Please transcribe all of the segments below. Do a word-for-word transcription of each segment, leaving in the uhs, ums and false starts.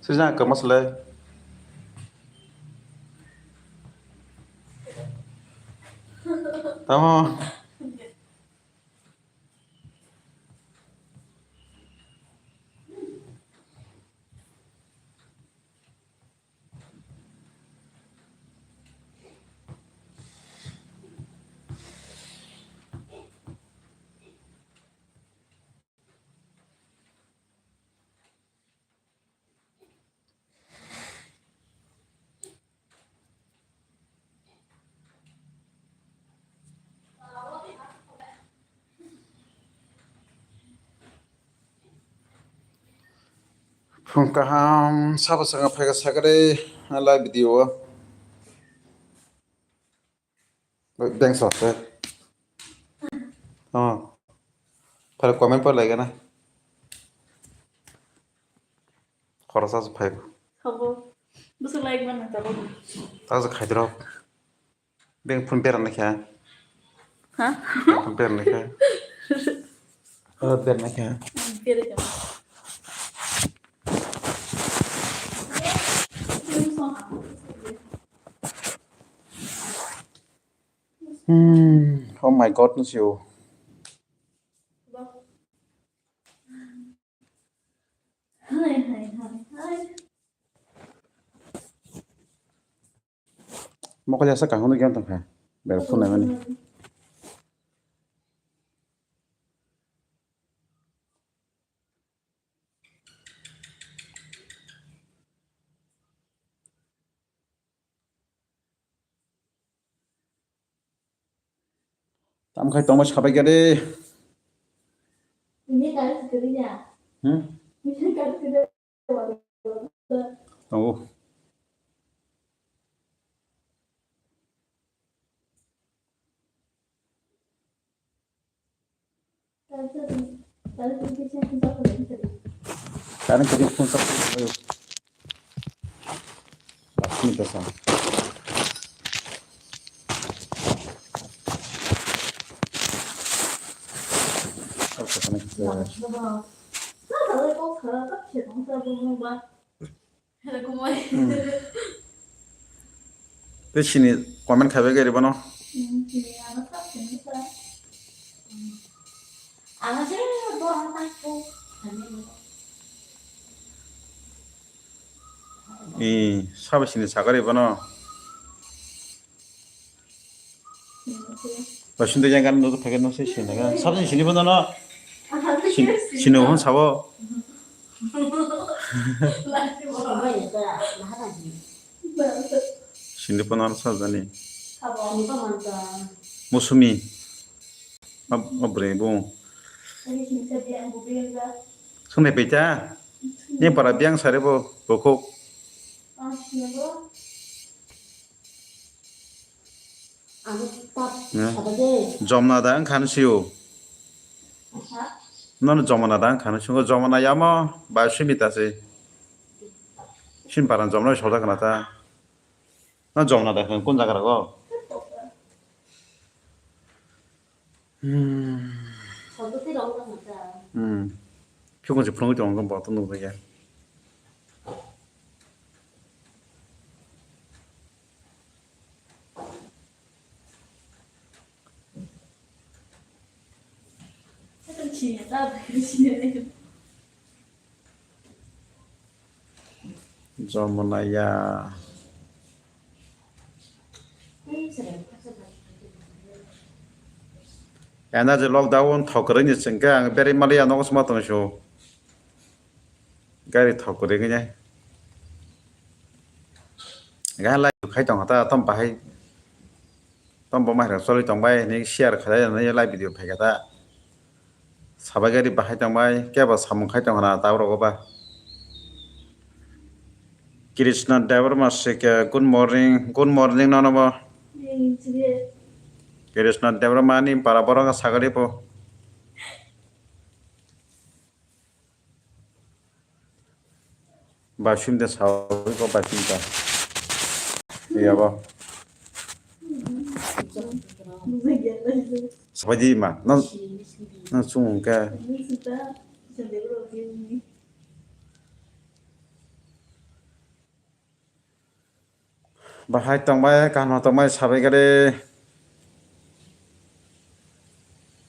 Sijak kama sele. Tamo. Phung kaham sabo saka phaika sakari live video o. Beng sokhe. Oh. Phare comment por laigana. Khoroksa se phai. Khabo. Bwswk like man nang tabuk. Taje khaidrop. Beng phun berana kha. Ha? Beng phun berana kha. Oh, berana kha. Berana kha. Hmm. Oh my God, no siu. Hai, hai, hai, hai. Mokol jasa kahung no giyan tongkha. Ber phone naimani. Tamo khai tongma sabai khe de. Ini kari sekali ya. Hmm? Ini kari sekali. Oh. Karan kiri phone sa phone ayo. Lakshmi kasa. Tei sini comment khaibai gari bono. Ee, sabo sini sagari bono. Ba sini yang kan nukuk pakai nasi sini kan. Sabo sini bono no. Sini hon sabo. Sini pun harus saja nih. Musumi. Ab-, abre bu. Sini pita. Ini para biang sare bu, bokok. Jomna da wngkha nw sio. Nono jomna da wngkha nw sio. Jomna yamo ba simi ta se. Sim paran jomna sojak na ta. Na jomna da wngkha kun jaga rago. Hmm. Hmm. Phikung se phunugwi tongo, bo to nukjakya. Jomonaya. Ena je lockdown thok kwrwini chwngkhe ang berwi maliya nogo sma tongso. Gari thok kwrwi wngnai. Gari lai khai tong kha ta, tom bahai. Tom bo mairok choli tong bai, ni share khlai, ni live video phai kha ta. Sabai gari bahai tong bai, kebo samung khai tong khna ta rok ba. Krishna Debbarma se khe, good morning, good morning nono bo. Krishna Debbarma ni para borok sagari bo. Basim de sawi ko basim ta. Iya bo. Sabaji ma, nang, nang sung ka. Bahai tongbai, kaham tongbai, sabai gari.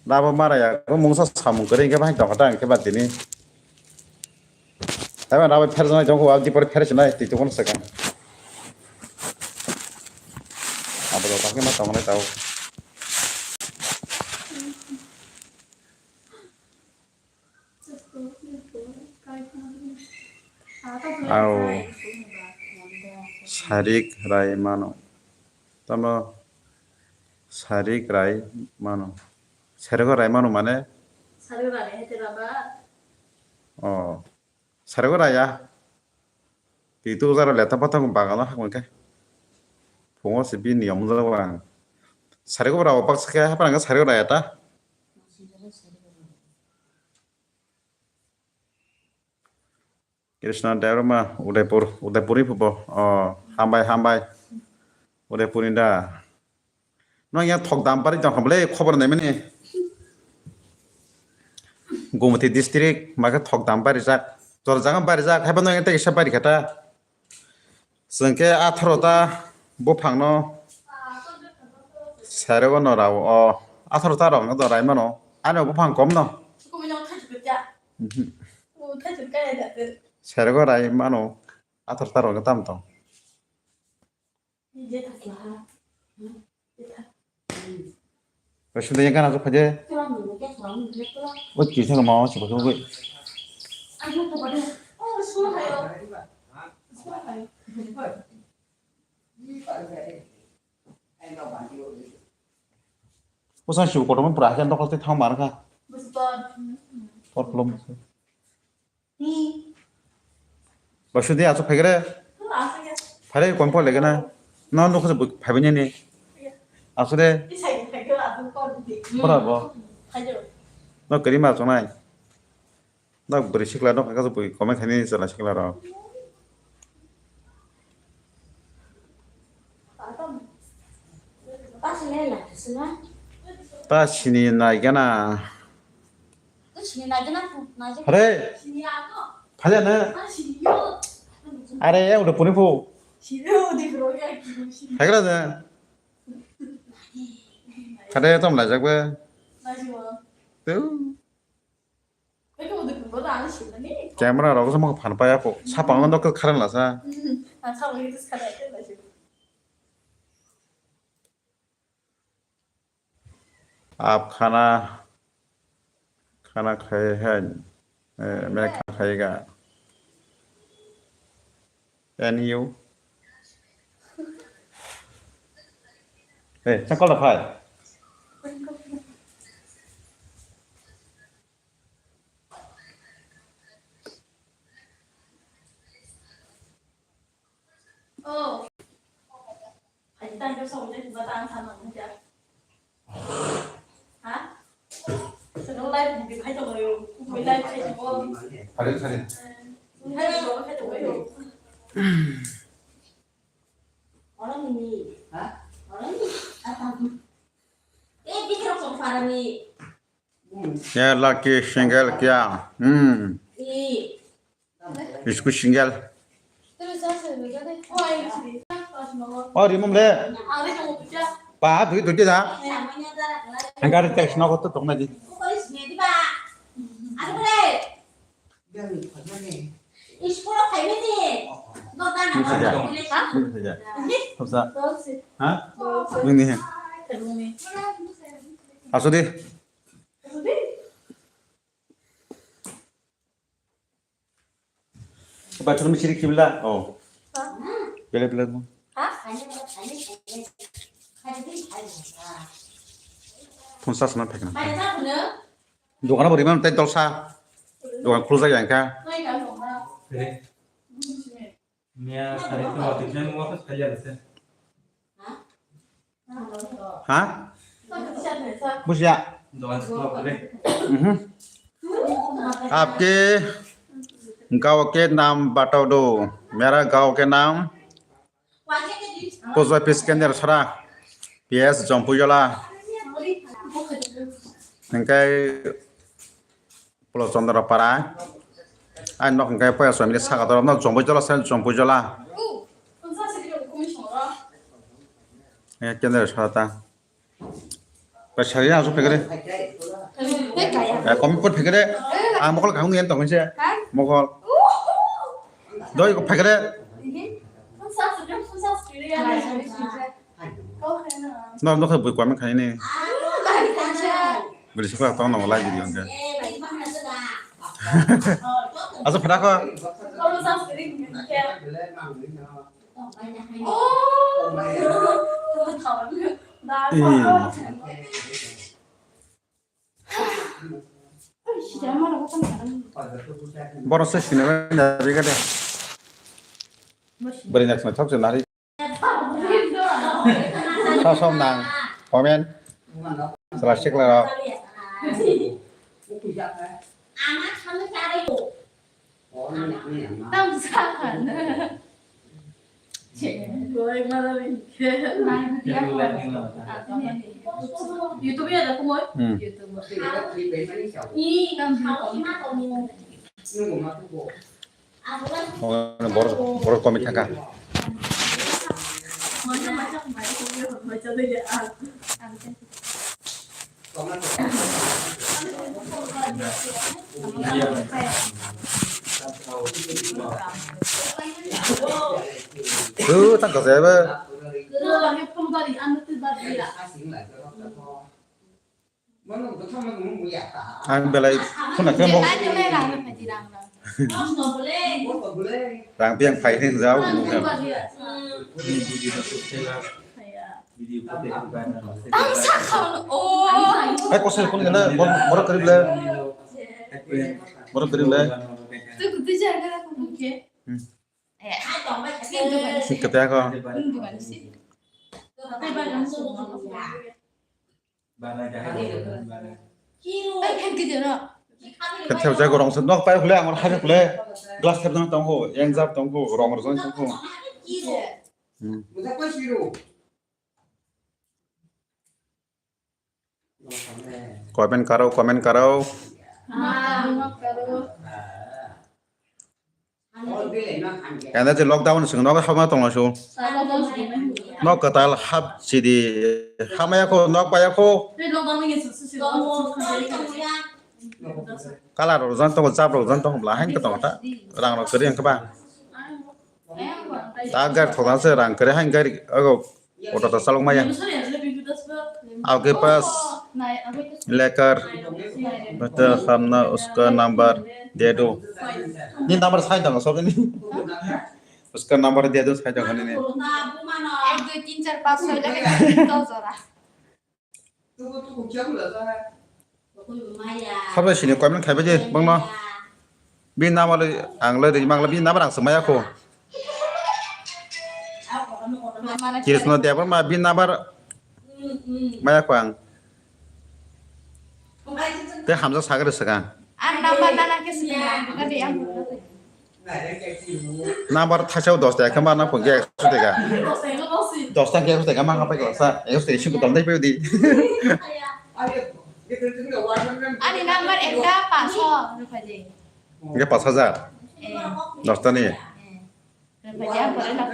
Labo mara ya, bo mungsa samung kwrwi hwnkhe bahai tongkha ta hwnkhe ba tini. Taibo labo pherjaknai tongkha, aboni pore pherjaknai twi tongkha sakang. Abo rok khe ma tongnai tao. Au. Sarik rai mano. Tamo sarik rai mano. Sarego rai mano mane? Sarego rai hai te baba. Oh. Sarego rai ya. Twi tu jara leta patang bagano hakmang khe. Phungo se bini yom jalo ang. Sarego rai opak se khe hapang khe sarego rai ya ta. Krishna Debbarma, Udaipur, Udaipuri phubo. Oh, hambai, hambai. Udaipuri da. No yang thok dam pari tong khamle khobor nai mani. Gumati district, ma khe thok dam pari jak. Tor jaga pari jak, haiba no yang tei kisa pari khata. Chwng khe atharo ta buphang no sarego no rao o atharo ta rok no rai mano. Ano buphang kom no. Mhm. Sarego rai mano atharo ta rok no tam tong. Sunda yang kana tu khaje. Oi, kisa ma si bagi. Usan si kotor pura hajan dokol te thang mar kha. Problem. Basudi aswk phaikre. Phaire kon pore legena. No nukho phaibaini ni. Aswk de. Pora bo. No kari ma chonai. No bwrwi sikla no kaka bwi komai khani chwla sikla rok. Ta sini naigana. Hare. Phale na. Are, ya udah puni pu. Hagra da. Hare, tom lajak ba. Tu. Camera rok sama phan paya po. Sapang no kok kharan lasa. Ap khana, khana khai hai, eh, me khana khai ga. And you? Eh, chakol da phai. Oh. Hai, tang ke song deh, buat tang sana aja. Hah? Sedang live di hai tong yo. Kui live hai tong. Hari, hari. Hai tong, hai tong yo. Orang ini, hah? Orang ini apa? Eh, bikin orang song parani. Ya laki single kya? Hmm. Isku single. Oh, rimum le. Pa, dui dui da. Angkar text na koto tong na di. Iskulo khaimani. Nini saja. Nini saja. Topsa. Ha? Nini. Asudi. Bathroom siri kibla. Oh. Bele bele mo. Phone charge ma thakna. Dogan bo rimani tei dolsa. Dogan khulsa yang kha. Miya sari tu waktu itu mau apa sekali ada sih? Ha? Bujiya. Dogan sekolah boleh. Mhm. आपके गांव के नाम बता दो। मेरा गांव के नाम Post office Kendra Sara, P S Jompujola, hingkai Pulo Chandra Para, Ani nok hwnkhe poya chomili saka dorop no jomboi jola se jomboi jola. Eh, kendra sata. Pai sari na asuk phekre. Eh, komi pot phekre. Ah, mokol kahung yen tong se. Mokol. Doi ko phekre. No, no, bui kwami khai ni. Bui sikla tong no lai video hwnkhe. Asa phada ko. Borok se sinimani nari gade. Bwrwi nak sina thok se nari. Som som nang comment. Sela sikla rok. Tam sakhan. YouTube ya da kumoi. Hmm. YouTube. Borok, borok komi thangkha. Tu tang kasi apa? Ang belai phone khe mo. Rang piang phai khe jao. Hai kosel phone kena borok kerib le. Borok kerib le. Sing kete ako. Khe thepjak rong se nok pai hule ang hai hule glass thepjak tong ho, engjak tong ho, rong rwjak tong ho. Hmm. Comment karo, comment karo. Anda je lockdown sing nok hama tong lasu. Nok katal hap sidi hamaya ko nok paya ko. Kalar rok jan tongo, jab rok jan tongo, bla hain ka tongo ta. Rang rok kari ang kaba. Ta gar thoda se rang kari hain gari ago. Auto ta salok maya. Aage pass letter, bata hamna uska number de do. Ni number sai dong, sob ni. Uska number de do sai dong ni. Ek, dui, tin, char, panch, choi, lage, dos jora. Sabai sini comment khaibai di bangno. Bini number ang le ri mangla, bini number ang se maya kho. Krishna Debbarma bini number maya kho ang. Te hamjak sagri swkang. Ang number nana khe sini ang buka de ang buka de. Number thaisao dos taka khe mana phone khe ekso taka. Dos taka khe ekso taka mana pai khe sa ekso taka sing dom dai pedi. Ani number ekta panch sho rupai de. Hingke pash hajar. Eh. Dos tani. Eh. Rupai de ang pore na.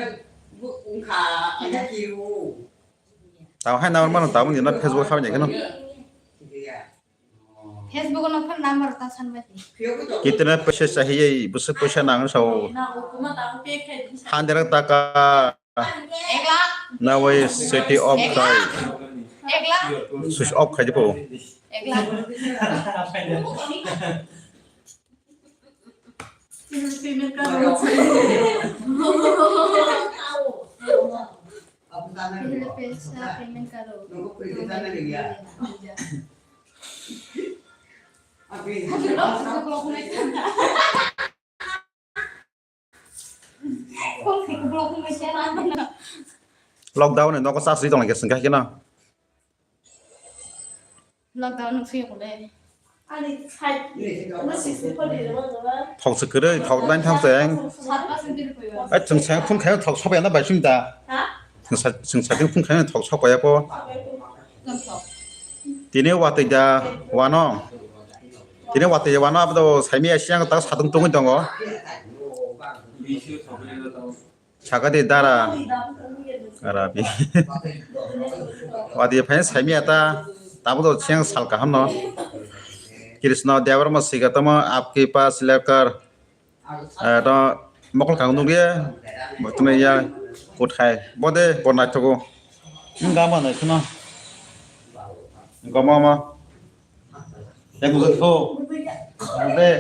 Tamo hai number mano tamo ni na Facebook khabai ni kheno. Facebook no phone number ta san bai. Kitna paisa chahiye, bwswk paisa nang sao. Hundred taka. Ek lakh. Nawai city of ek lakh. Ek lakh. Switch off khai dipo. Ek lakh. Pehla paisa payment karo. Lockdown ni nogo chasri tong lai khe sengkha khe no. Lockdown no swi kule. Thok se kwrwi, thok nine thok se. Ai, chwng se phone khaino thok sobai na bai sing da. Chwng sa, chwng sa phone khaino thok sobai ya po. Tini watwi da wano. Tini watwi wano abo saimi ya siang tak satung tungwi tongo. Sakadi dara. Arabi. Watwi phai saimi ya ta. Tabo do siang sal kaham no. Krishna Debbarma siga tamo apki pas lekar. Eh, to mokol kang nugye, botino ya kothai. Bode, bo naithogo. Wng gama naithono. Gama ma. Yang guzar ko. Bode.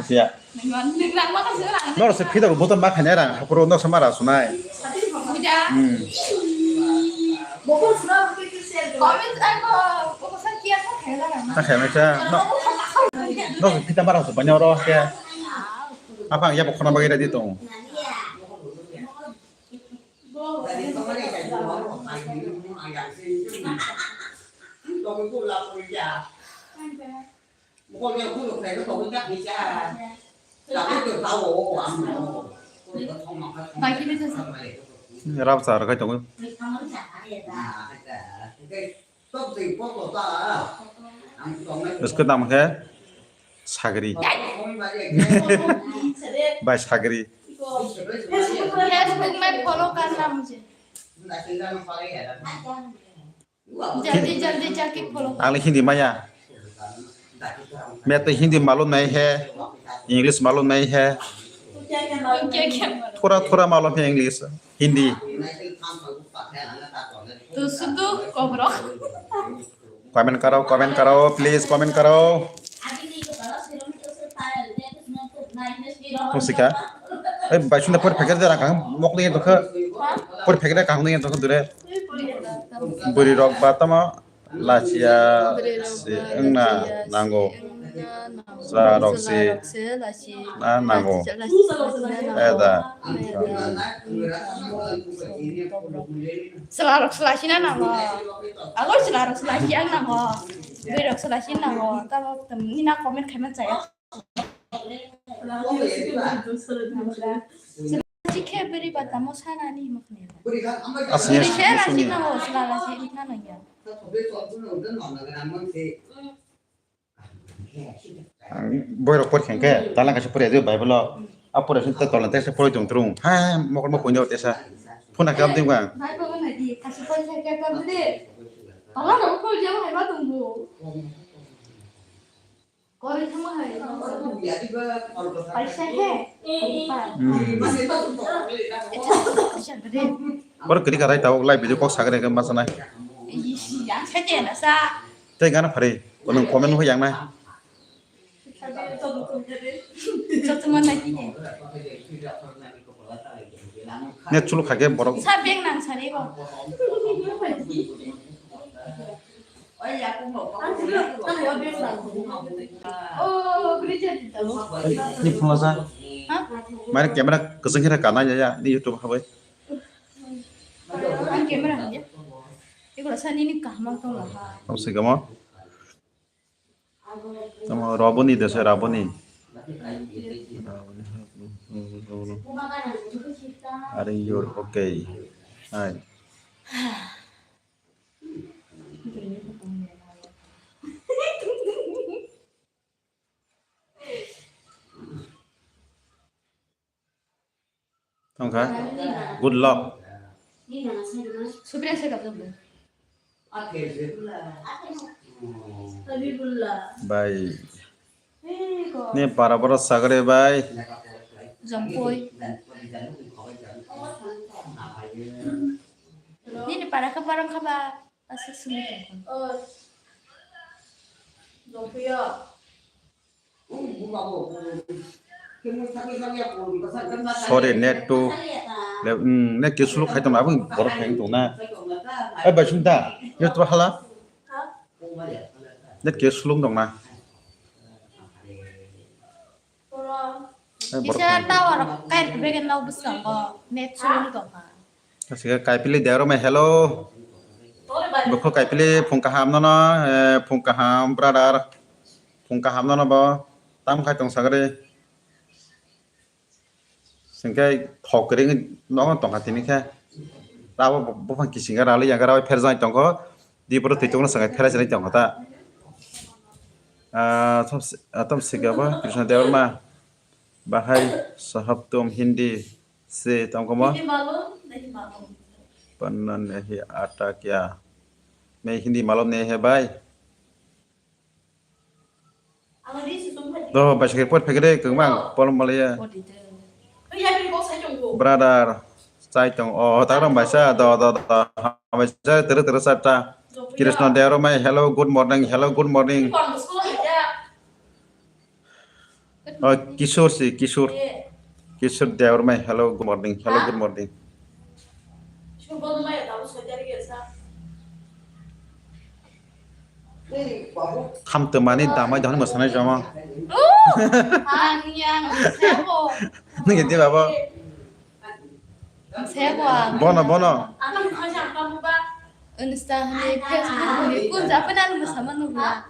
Siya. Nor se phidok button ma khainai rang, hapro nor se mara sunai. Hmm. Ta khainai cha, no. Nor se phita mara su banya oro ke. Apa ya bo khona bagwi ready tong. Rap sa rakai tongo. Bwskhe tamo khe sagri. Bai sagri. Facebook mein follow karna mujhe. Jaldi jaldi jaake follow. Ang le Hindi maya. Main to Hindi malum nahi hai, English malum nahi hai. Kya kya malum? Thoda thoda malum hai English, Hindi. To sudu kokrok. Comment karo, comment karo, please comment karo. Tong sika. Eh, bai sunda por packet da kang mok ni to kha. Por packet kang ni to dure. Bwrwi rok ba tamo lachia se wngna nango. Chwla rok se na nango. Eda. Chwla rok se lachina nango. Agor chwla rok se lachi ang nango. Bwrwi rok se lachi nango. Tamo tamo ni na comment khaima chaya. Chikhe bwrwi ba tamo sana ni himo khne. Asli. Bwrwi se lachi nango, chwla lachi nango ya. Ang boirok porikha hwnkhe, dalang kaisa poriya di Bible o. A poriya sini tola teisa pori tong trong. Ha, mokol mo koino teisa. Phone khe abdi bang. Bible o nai di, kaisa pori khe khe abdi. Tola no pori jabo hai ma tong bo. Kori thama hai. Paisa khe. Hmm. Kaisa bwrwi. Bor kiri karai tabuk lai video kok sagre khe ma sanai. Isi, yang saja na sa. Tei gana phari, kono comment ho yang nai. Net chulu khake borok. Sa beng nang sari bo. Ni phone sa. Ha? Mane camera keseng kira kana ya ya ni YouTube habai. Ang camera hanya. Iko sa nini kahma tong ha. Tong se kamo. Tamo Raboni desa Raboni. Are you okay? Hi. Tongkha. Good luck. Supriya se kapjak bo. Bai. Ne para para sagre bai. Jampui. Nini para kha parang kha ba. Aswk swngwi tongkha. Sorry, net to le, mm, net ke suluk khai tong abang borok khai tong na. Ai bai sung da, net to hala. Net ke sulung tong na. Kisa tower kai begen nw bwskango net chulung tongkha. Asika kaipili deromai hello. Bukho kaipili phung kaham nono, eh, phung kaham brother. Phung kaham nono bo tam khai tong sagri. Singkai thok ring nono tongkha tini khe. Abo buphang kisinga rali yang rawi pherjang tongkho. Di boro twi tongno sangai pherjang tongkho ta. Ah, tom si-, ah, tom sikya ba Krishna Debbarma. Bahai sahab tum Hindi se tongkho mo? Hindi malum nahi malum. Panna nahi aata kya? Main Hindi malum nahi hai bhai. Doh, baisa khe pot phekre kwbang, polom malaya. Brother, chai tong, oh, tagram baisa, do, do, do, baisa, tere, tere, sata. Krishna Debbarma, hello, good morning, hello, good morning. Oh, Kishore si, Kishore. Kishore Debbarma, hello, good morning, hello, good morning. Khamtwmani damai dahon mwsanai joma. Ang yang sebo. Nungke di babo. Sebo ang. Bono, bono. Insta hwnwi, Facebook hwnwi, kun japani ang mwsama nukla.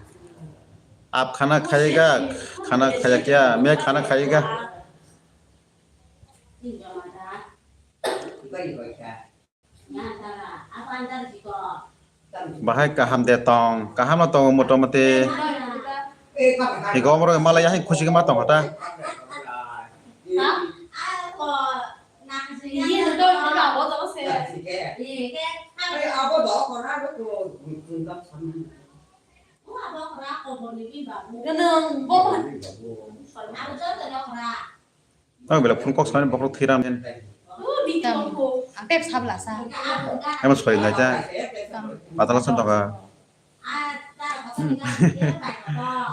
Aap khana khayega, khana khaya kya? Main khana khayega. Bahai kaham de tong, kaham no tongo motamoti. Higo omorok malai yahin khusi ma tong kha ta. Ang belai phone kok sanani bokhorok thwi rani. Tam, ang tep sabla sa. Emang soi ngai ta. Tam. Patala san toka.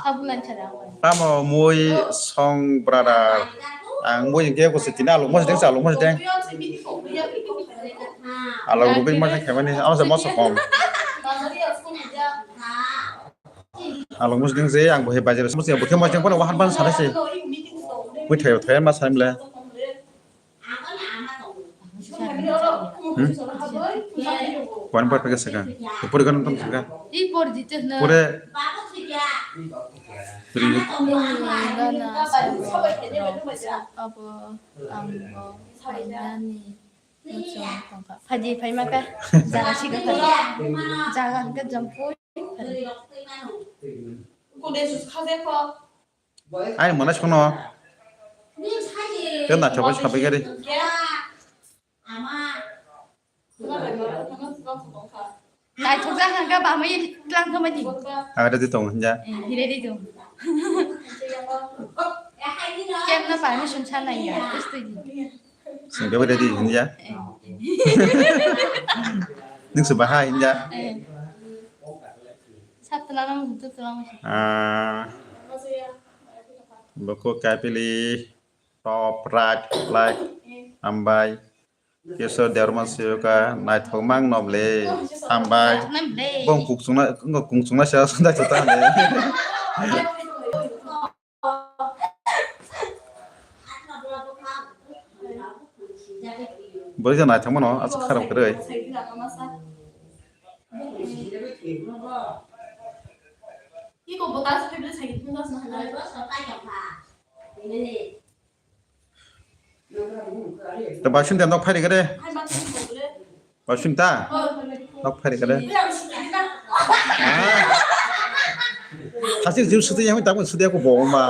Sabulan chara. Tamo mui song brother. Ang mui ke ko se tina alok mos deng sa alok mos deng. Alok rubin mos khaimani, amo se mos kom. Along mos ding se, ang bo he bajar se, mos bo khe mos ding kono wahan ban sare se. Bui thayo thayo ma sare mle. Hmm? Kuan par pake saka. Upuri kan tam saka. I por jite na. Pure. Abo ang bo. Ani. Phaidi phaima khe jaga siga khe jaga hwnkhe Jampui. Ai mwnai sono. Tei naithok bai sabai gari. Naithok jak hwnkhe bamwi tlang thangmani. Ang ready tong hinja. Eh, ready tong. Kemna permission sanai ya, tustui di. Sing bebe ready hinja. Ning se bahai hinja. Sat tulang, tu tulang. Ah. Boko kapili top right like ambai. Keso derma seyoka naithok mang noble ambai. Bong kukchungna, kukchungna se asunda chota ne. Bwrwi ja naithok mano, aswk kharap kwrwi. To basun da nok phari kare. Basun ta? Nok phari kare. Hasik jim suti yang tak suti aku bawa ma.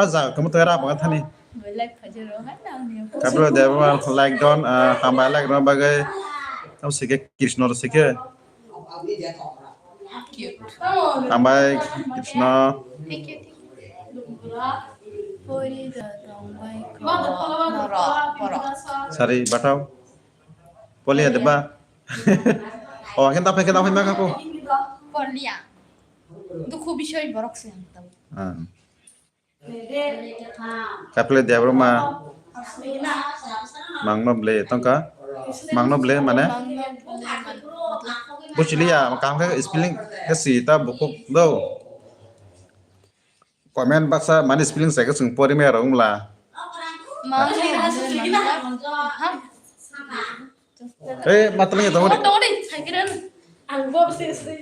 Ah, ja, kamu tuh apa thani? Kapil Debbarma like don, ah, hambai like don bagai. Kamu sike Krishna sike. Hambai Krishna. Thank you, thank you. Pori da tongbai ko norok borok. Sari batao. Polia deba. Oh, kenta pe kenta pe maka ko. Polia. Dukhu bisoi borok se hanta. Ah. Kapil Debbarma. Mangno ble tongka. Mangno ble mane? Buchiliya, kaham khe spelling khe si ta bukhuk do. Comment baksa mani spelling sai khe chwng pori maya rok wngla. Mangno ble mane? Ha? Eh, matwlangya tongo de. Tongo de, sai khe. Ang bo se se.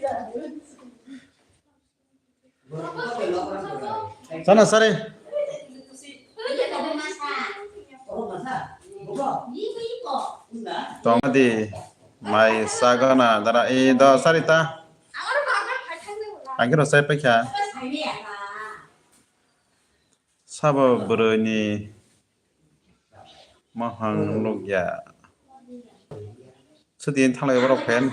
Sana sare. Tongdi mai sagana dara e do sarita. Angkhe rosai paikha. Sabo bwrwini mohang nukya. Sudi thanglai borok phen.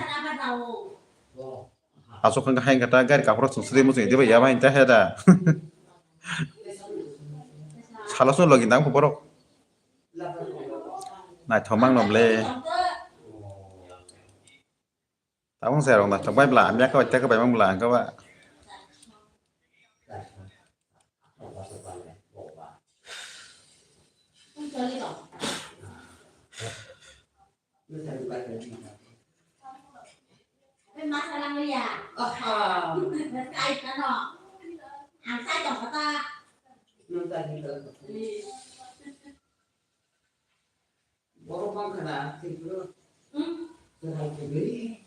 Aswk wngkha hai wngkha ta gari kaphuru chwng sudi muchung diba yaba hinta he da. Salo chwng logi nang borok. Naithok mang nom le. Tabung se rok naithok bai bla, amya khe waithak khe bai mang bla, ang khe ba. Borok bangkha na, tei phuru kwthai kwrwi.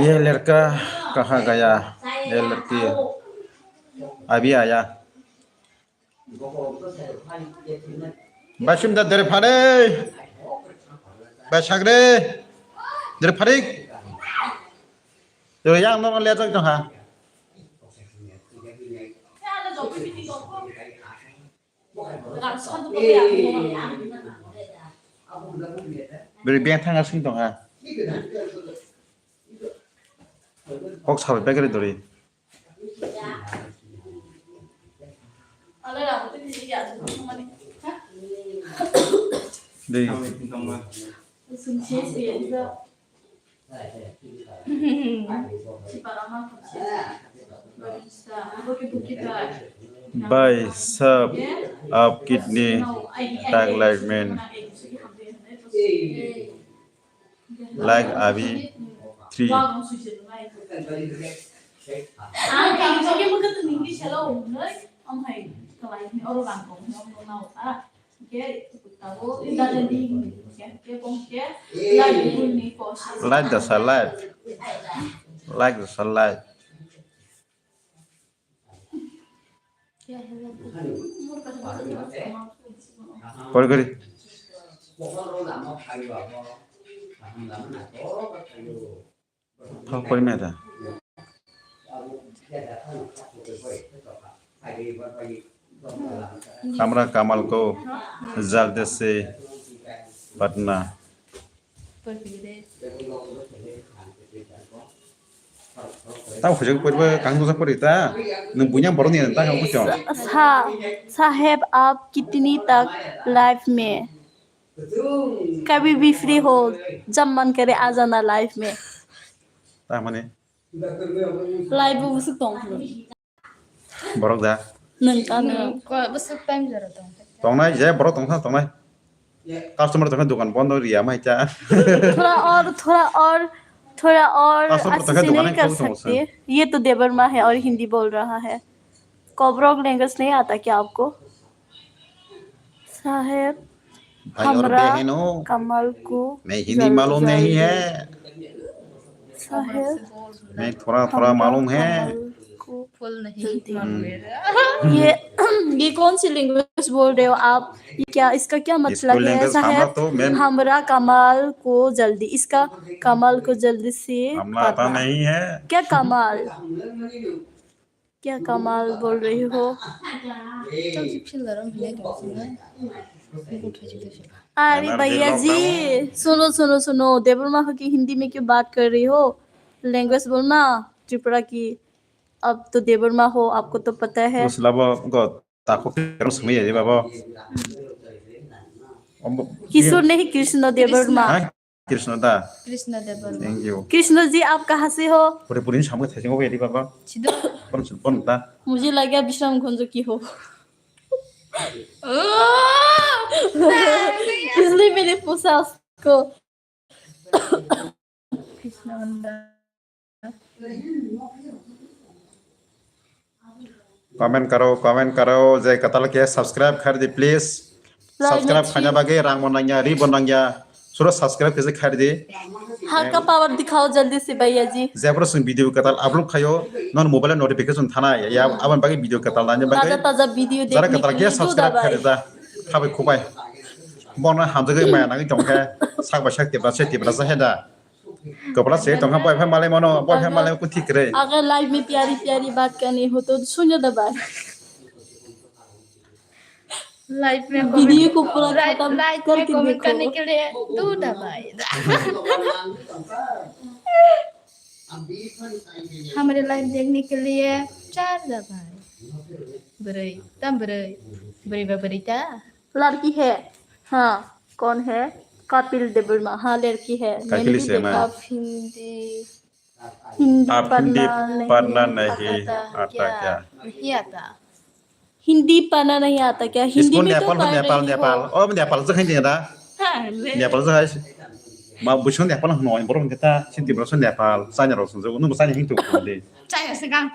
ये लड़का कहाँ गया? ये लड़की अभी आया। Basim da dere phare. Basagre. Dere pharik. Dere yang no le jok ha. Beri beng thang asing tong ha. Kok sabai pegre dori. Dei. Bhai sahab, aap kitni tak life mein? Like abhi three. Like the salad. Like the salad. Kori kori. Thok kori meda. Kamra kamal ko jaldi se patna. Tamo hujak poriba kang dosa pori ta. Nung bunya borok ni ta kang kuchong. Sa, saheb, aap kitni tak life mein? Kabhi bhi free ho, jab man kare aa jana life mein. Ta mane? Life bo busuk tong. Borok da? Nwng ta nwng. Ko busuk time jora tong. Tongnai je borok tongsa tongnai. Customer tongkha dukan bondo riya mai cha. थोड़ा और, थोड़ा और, थोड़ा और Customer tongkha अच्छे से dukan नहीं कर सकते? ये तो देवर माँ है और हिंदी बोल रहा है। कोबरोक लैंग्वेज नहीं आता क्या आपको? साहेब, भाई और हमरा बहनों, कमाल को मैं हिंदी जल-, मालूम नहीं जल्दी। है। साहेब, मैं थोड़ा थोड़ा हमरा मालूम है। कमाल को फुल नहीं जल्दी। मालूम है। ये, ये कौन सी लैंग्वेज बोल रहे हो आप? ये क्या, इसका क्या मतलब है, साहेब? इसको लैंग्वेज हमरा तो मैं हमरा कमाल को जल्दी, इसका कमाल को जल्दी से हमरा आता पढ़ना। नहीं है। क्या कमाल? क्या कमाल बोल रही हो? अरे भैया जी, सुनो, सुनो, सुनो, देवर माँ हो कि हिंदी में क्यों बात कर रही हो? लैंग्वेज बोलना त्रिपुरा की। अब तो देवर माँ हो, आपको तो पता है। Tako khe swngwi ya, baba. Kisur nahi, Krishna Debbarma. Ha? Krishna da. Krishna Debbarma. Thank you. Krishna ji, aap kahan se ho? Puri puri samui thai jingbo ya, baba. Sido. Pon sun pon ta. Mujhe lagya Bishramganj ki ho. Oh! Isliye maine pucha. Ko. Comment karo, comment karo, je katal ke subscribe khaidi, please. Subscribe khaina bagwi rang bo nangya, ri bo nangya. Suro subscribe khe khaidi. Halka power dikhao jaldi se bhaiya ji. Jebro sung video katal upload khayo, non mobile notification thana ya, ya, aban bagwi video katal nani bagwi. Taja taja video jara katal ke subscribe khaidi da. Khabai khubai. Bono hamjagwi maya nangwi tongkhe, sak bai sak tibra se tibra se heda. Kopla se tongkha boy pha malai mano, boy pha malai kuthi kre. अगर लाइव में प्यारी प्यारी बात करनी हो तो सुन लो भाई। लाइव में वीडियो को पूरा खत्म करके देखो। लाइव में कमेंट करने के लिए दो दबाए। हमारे लाइव देखने के लिए चार दबाए। Bwrwi, tam bwrwi. Bwrwi ba bwrwi ta? लड़की है। हाँ, कौन है? कपिल देबबर्मा। हाँ, लड़की है। मैंने भी देखा। आप हिंदी, हिंदी पढ़ना नहीं आता क्या? नहीं आता। हिंदी पढ़ना नहीं आता क्या? हिंदी में तो नेपाल, पढ़ रही हो। Nepal. Oh, Nepal se khain da. Nepal se hai. Ma busu Nepal no, borok kita, sinti borok Nepal, China rok sung, nung China hing tu de. China se gang.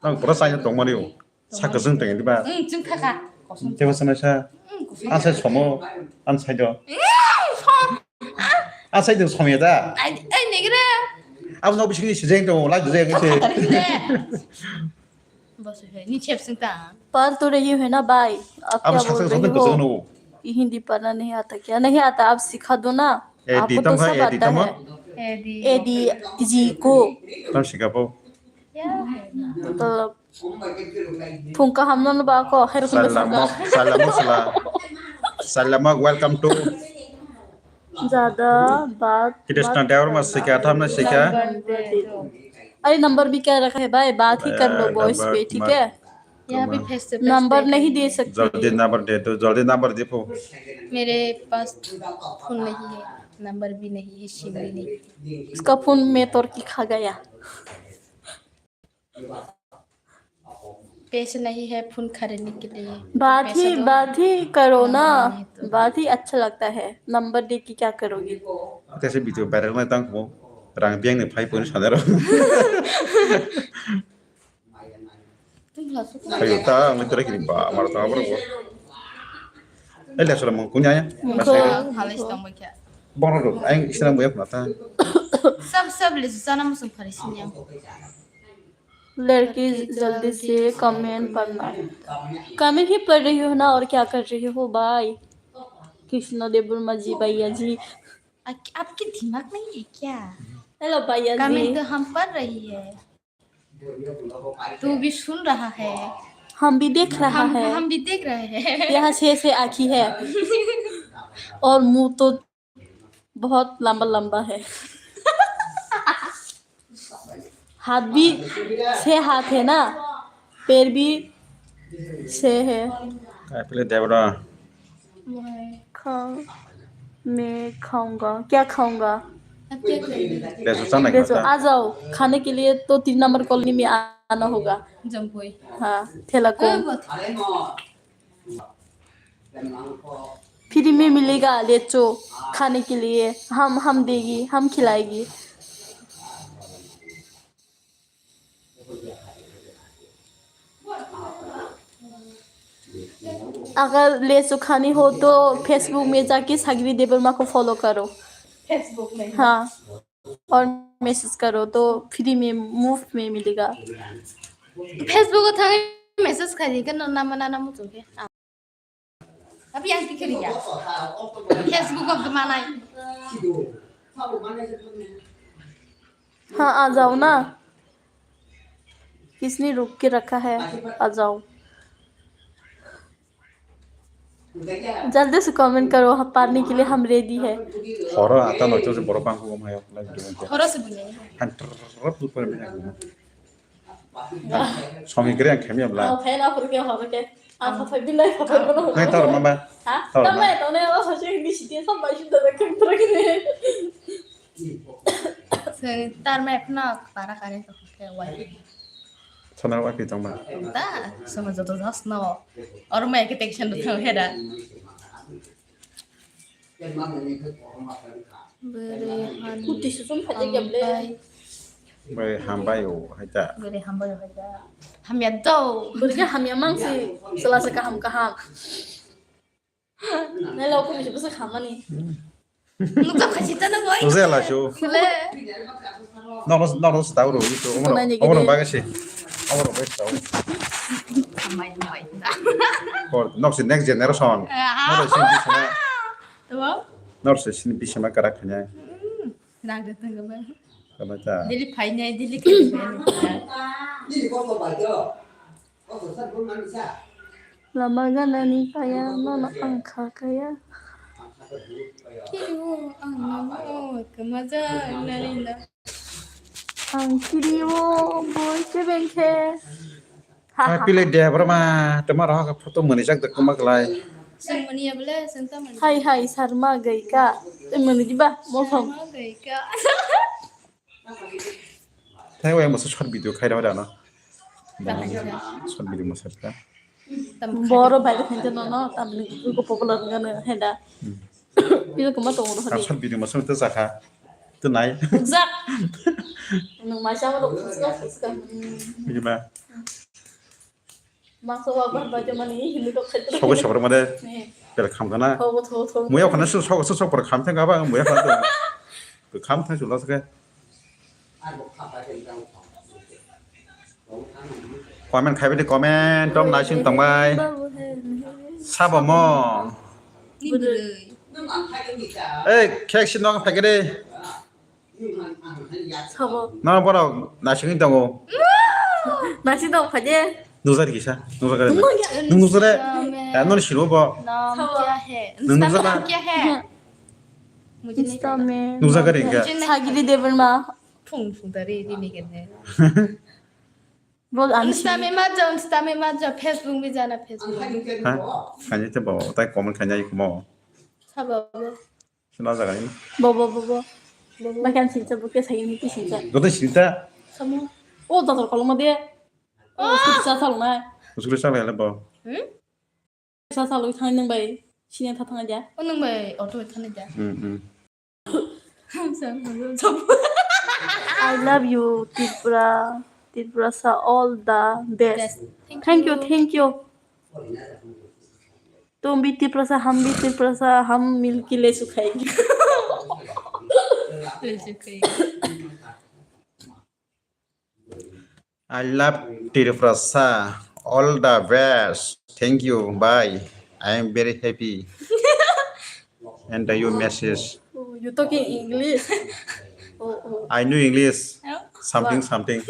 Ang pura China tong mani o. Saka jeng teng diba? Jeng kha kha. Tebo sana sa. Ang sai somo, ang sai do. Ang sai do somya da. Ai, ai, negre. Abo no bising ni sejeng to, la jeng se. Bos he, ni chep sing ta. पढ़ तो रही हो ना भाई, आप क्या बोल रही हो? ये हिंदी पढ़ना नहीं आता क्या? नहीं आता, आप सिखा दो ना। आपको तो सब आता है। एडी जी को। Tam sikapo. मतलब, phung kaham no ba ko, khair phung. Salamok, salamok sala. Salamok, welcome to. ज्यादा बात Krishna Devar ma sikha, tham na sikha. अरे, नंबर भी क्या रखा है भाई, बात ही कर लो वॉइस पे, ठीक है? यहाँ भी फेस से फेस नंबर नहीं दे सकती। जल्दी नंबर दे दो, जल्दी नंबर दे दो। मेरे पास फोन नहीं है, नंबर भी नहीं है, सिम भी नहीं है। इसका फोन में तोड़ के खा गया। पैसे नहीं है फोन खरीदने के लिए। बात ही, बात ही करो ना, बात ही अच्छा लगता है, नंबर दे के क्या करोगे? Tese video viral nai tang mo, rang biang ni phai pon sanero. Ayo ta, ang tera kiri ba, amar ta amar bo. Eh, le sura mong kunya ya. Mong kunya. Halis tong ba kya. Bono do, ang isra mo ya kuna ta. Sab sab le sana mo sung phari sinya. लड़की जल्दी से कमेंट पढ़ना। कमेंट ही पढ़ रही हो ना, और क्या कर रही हो भाई? कृष्ण देव वर्मा जी, भैया जी। आपके दिमाग नहीं है क्या? हेलो भैया जी। कमेंट तो हम पढ़ रही है। तू भी सुन रहा है। हम भी देख रहा है। हम भी देख रहे हैं। यहाँ छह छह आँखी है। और मुंह तो बहुत लंबा लंबा है। हाथ भी छह हाथ है ना, पैर भी छह है। Kaipile Debra. मैं खाऊं, मैं खाऊंगा। क्या खाऊंगा? आप क्या खाएंगे? Beso chana बेचो, kata. आ जाओ, खाने के लिए तो तीन नंबर कॉलोनी में आना होगा। जमपुई। हाँ, ठेला को। फ्री में मिलेगा, ले चो, खाने के लिए। हम, हम देगी, हम खिलाएगी। अगर लेचो खानी हो तो Facebook में जाके सागरी देबर्मा को फॉलो करो। Facebook में? हाँ, और मैसेज करो तो फ्री में, मुफ्त में मिलेगा। Facebook को थांगे मैसेज खाली कर ना, ना, ना, ना, मुझे। Abi yang pikir ya. Facebook ko gmanai. हाँ, आ जाओ ना। किसने रोक के रखा है? आ जाओ। जल्दी से कमेंट करो, हम पढ़ने के लिए हम रेडी है। Horo ata no chose borok bang ko mai. Horo se bune. Han trap tu par me. Somi kre ang khemya bla. Ang phai na phuru ke horo ke. Ang phai bilai phai bono. Nai tor mama. Ha? Tor mama. Tama to ne o sa che ni si tin sam bai shi da da kem tra ke ne. Se tar mai phna para kare to ke wai. Sana wai pi tong ma. Ta, sama joto jas no. Or mai ke tension do thang heda. Bwrwi hambai. Bwrwi hambai o hai ta. Bwrwi hambai o hai ta. Hamya do. Bwrwi khe hamya mang si. Sela se kaham kaham. Nai lo kumi se bwsa khamani. Nukha khachi ta nang oi. Ose la shu. Le. Nok nok nok tau ro itu. Omoro omoro bagasi. Omoro bagasi tau. Hambai hambai. Kor nok si next generation. Aha. Nok si next generation. Tamo? Nor se sini bisama karak khanya. Nang de tengga ba. Kama ta. Dili phainai, dili khainai. Lama ganani kaya, nono ang kha kaya. Kiri o ang nono kamaja nani na. Ang kiri o boy kebeng khe. Hai pile de bro ma, tama roha ka photo mani jak de kuma klai. Sing mani ya bole, sing ta mani. Hai hai sarma gai ka. Te mani di ba, mo pham. Sarma gai ka. Thai wai mo short video khai ra da na. Short video mo short ka. Boro bai de hente no no, tam ni ko popular ngana henda. Pila kuma tongo no. Short video mo short ta jakha. Tu nai. Jak. Nung mai sama lo suska suska. Bima. Mangsa wa bar bai mani hindu to khaitro. Sogo sabro made. Pel kham kana. Thogo thogo thogo. Muya khana su sogo su sogo kham thang aba muya khana. Kham thang su la sake. Comment khai bidi comment tom naising tongbai. Sabo mo. Ei khek si nong phai kede. Sabo. Nang borok naising tongo. Naising tong phai de. Nujari kisa. Nujari. Nung nujare. Ya non silo bo. Naam kya hai? Nung nujara. Naam kya hai? Mujhe nahi pata. Nujagari kya? Sagiri Debbarma. Phung phung tari rini kene. Bol, ami Insta me mat jao, Insta me mat jao, Facebook me jana, Facebook me. Ha? Kanya te bo, tai comment kanya ikumo. Sabo. Sina jaga ni. Bo, bo, bo, bo. Makan sincha, bo ke sayin ni sincha. Joto sincha. Samo. O, tatar koloma de. O, sincha salnai. Uskuri salnai le bo. Hmm? Sa salwi thang nung bai sini tha thang ja. O nung bai auto bai thang ja. Hmm, hmm. I love you, Tripura. Tripura sa all the best. Best. Thank you, thank you. Tum bhi Tripura sa, hum bhi Tripura sa, hum milke le sukhayenge. Le sukhayenge. I love Tripura sa. All the best. Thank you. Bye. I am very happy. And your message. Oh, you talking English? Oh, oh. I know English. Something, something.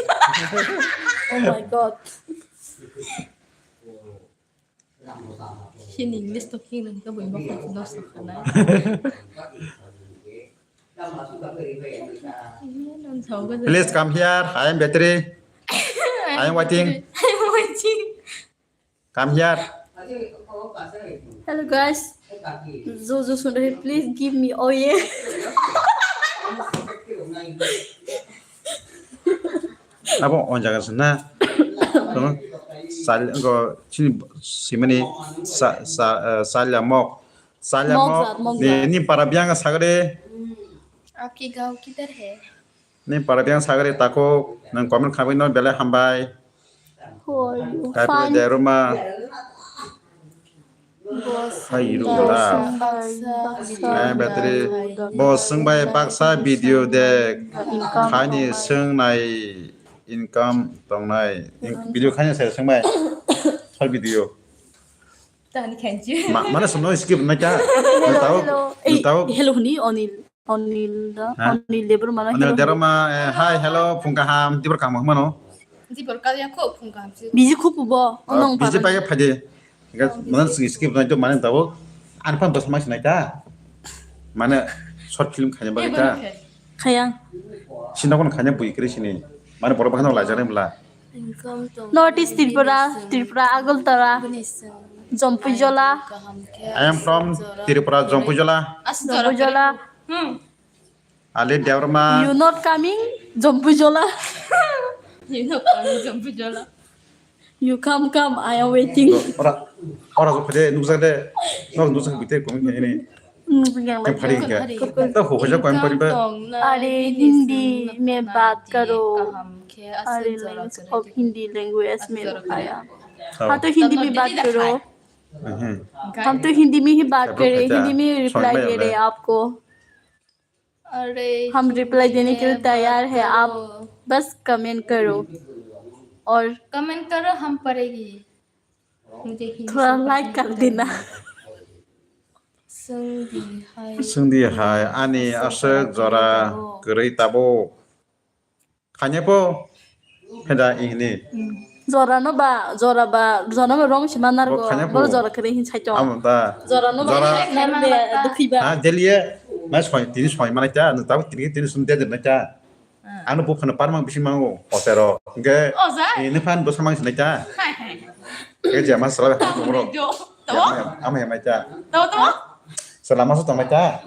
Oh my God. Sini English talking lang ka boy bak lost khana. Please come here. I am battery. I am waiting. I am waiting. Come here. Hello guys. Jo jo sun rahe, please give me oye. Abo on jaga se na. Tong sal go chini simani sa sa eh, salya mok. Salya mok. Mok jat, mok ni jat. Ni para biang sagre. Aapki gaon kidhar hai? Ni para biang sagre tako nang comment khabai no belai hambai. Who are you? Kaipra Fine. Deruma. Boss, Hai, Ruma. Boss, Baksa. Baksa. Eh, battery. Boss, swngbai baksa video de. Income Khani tongnai. Swngnai income tongnai. In-, video khani se swngbai. Short video. Tani khenchi. Ma-, mana sono skip na kya? Hello, Nutao, hello. Ei, nutao. Hello huni, Anil. Anil da, Ha? Anil Debbarma na Anil hero. Debbarma, eh, hi, hello, phung kaham, tibor kaham mano. Tibor kaliya kho phung kaham si. Busy khup bo, Oh, onong busy parang. Pakai phadi. Enggak, mana sing skip nanti mana tahu. Anpan dos mas naik ta. Mana short film khanya bagi ta. Khayang. Sini aku khanya bui kiri sini. Mana borok bahana lajar ni bela. North East Tripura, Tripura, Agartala, Jompuijola. I am from Tripura, Jompuijola. Jompuijola. Hmm. Ali Debbarma. You not coming, Jompuijola. You not coming, Jompuijola. You come, come, I am waiting. Ora, ora ko khode nukjak de. Nok nukjak bite kong ini. Khe phari khe. To hukhuja koim pariba. अरे हिंदी में बात करो। अरे language of Hindi language में रुखाया। हाँ, तो हिंदी में बात करो। हम तो हिंदी में ही बात कर रहे हैं, हिंदी में रिप्लाई दे रहे हैं आपको। अरे हम रिप्लाई देने के लिए तैयार है, आप बस कमेंट करो और कमेंट करो, हम पढ़ेगी। मुझे हिंदी थोड़ा लाइक कर देना। Swngdi hai. Swngdi hai, ani aswk jora kwrwi tabuk. Khainai po? Heda ihini. Jora no ba, jora ba, jora no rong sima nargo. Bo khainai po? Bo jora kwrwi hin saito. Amo da. Jora no ba, jora narbe dukhi ba. Ha, delie. Mai soi, tini soi mana cha, no tabuk tini, tini sum de na cha. Ano buphano parmang bising mango, hotero. Hingke, ini phan bwsa mang sinai cha. Hai, hai. Hingke jema sala ha kumro. Tamo? Ama ya mai cha. Tamo, tamo? Sala masa tong mai cha.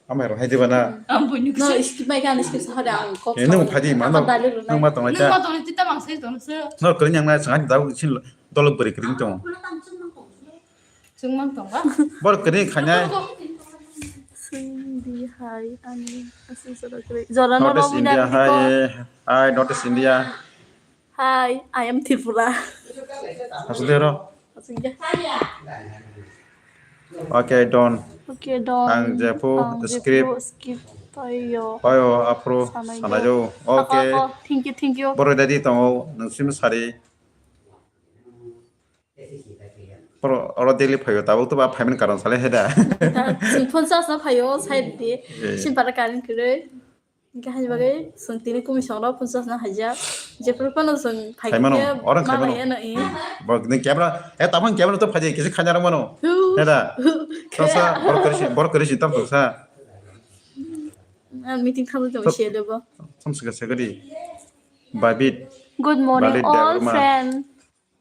Ama ya hai diba na. Ampun. No, skip mai kan, skip sa hada ang kok. Ini mau phadi mana? Nang ma tong mai cha. Nang ma tong mai cha, mang sai tong se. No, kering yang na sangat tahu sin dolok beri kering tong. Chwng mang tong ba? Bor kwrwi khainai. Swngdi hai ani aswk jora kwrwi. Jora no North East India hai, hai North East India. Hi, I am Tripura. Aswk de ro. Aswk de. Okay, done. Okay, done. Ang jephru script payo. Payo, aphru sanai jo. Okay. Thank you, thank you. Boro dadi tongo, nung sim sari. Oro, oro daily phaio, tabuk to ba phaimani karon sale heda. Chwng phone charge no phaio, side di. Eh. Sim para current kwrwi. Hingke hai bagwi chwng tini kumi song rok phone charge no haijak. Jephru phano chwng phaimano, oro phaimano. Bo ni camera, eh, tabuk camera to phaidi, kisa khaina rok mano. Heda. Tosa, bor kwrwi si, bor kwrwi si, tam tosa. Meeting khamwi tong si lebo. Thum sika sika di. Babit. Good morning, Babit all Debbarma. Friend.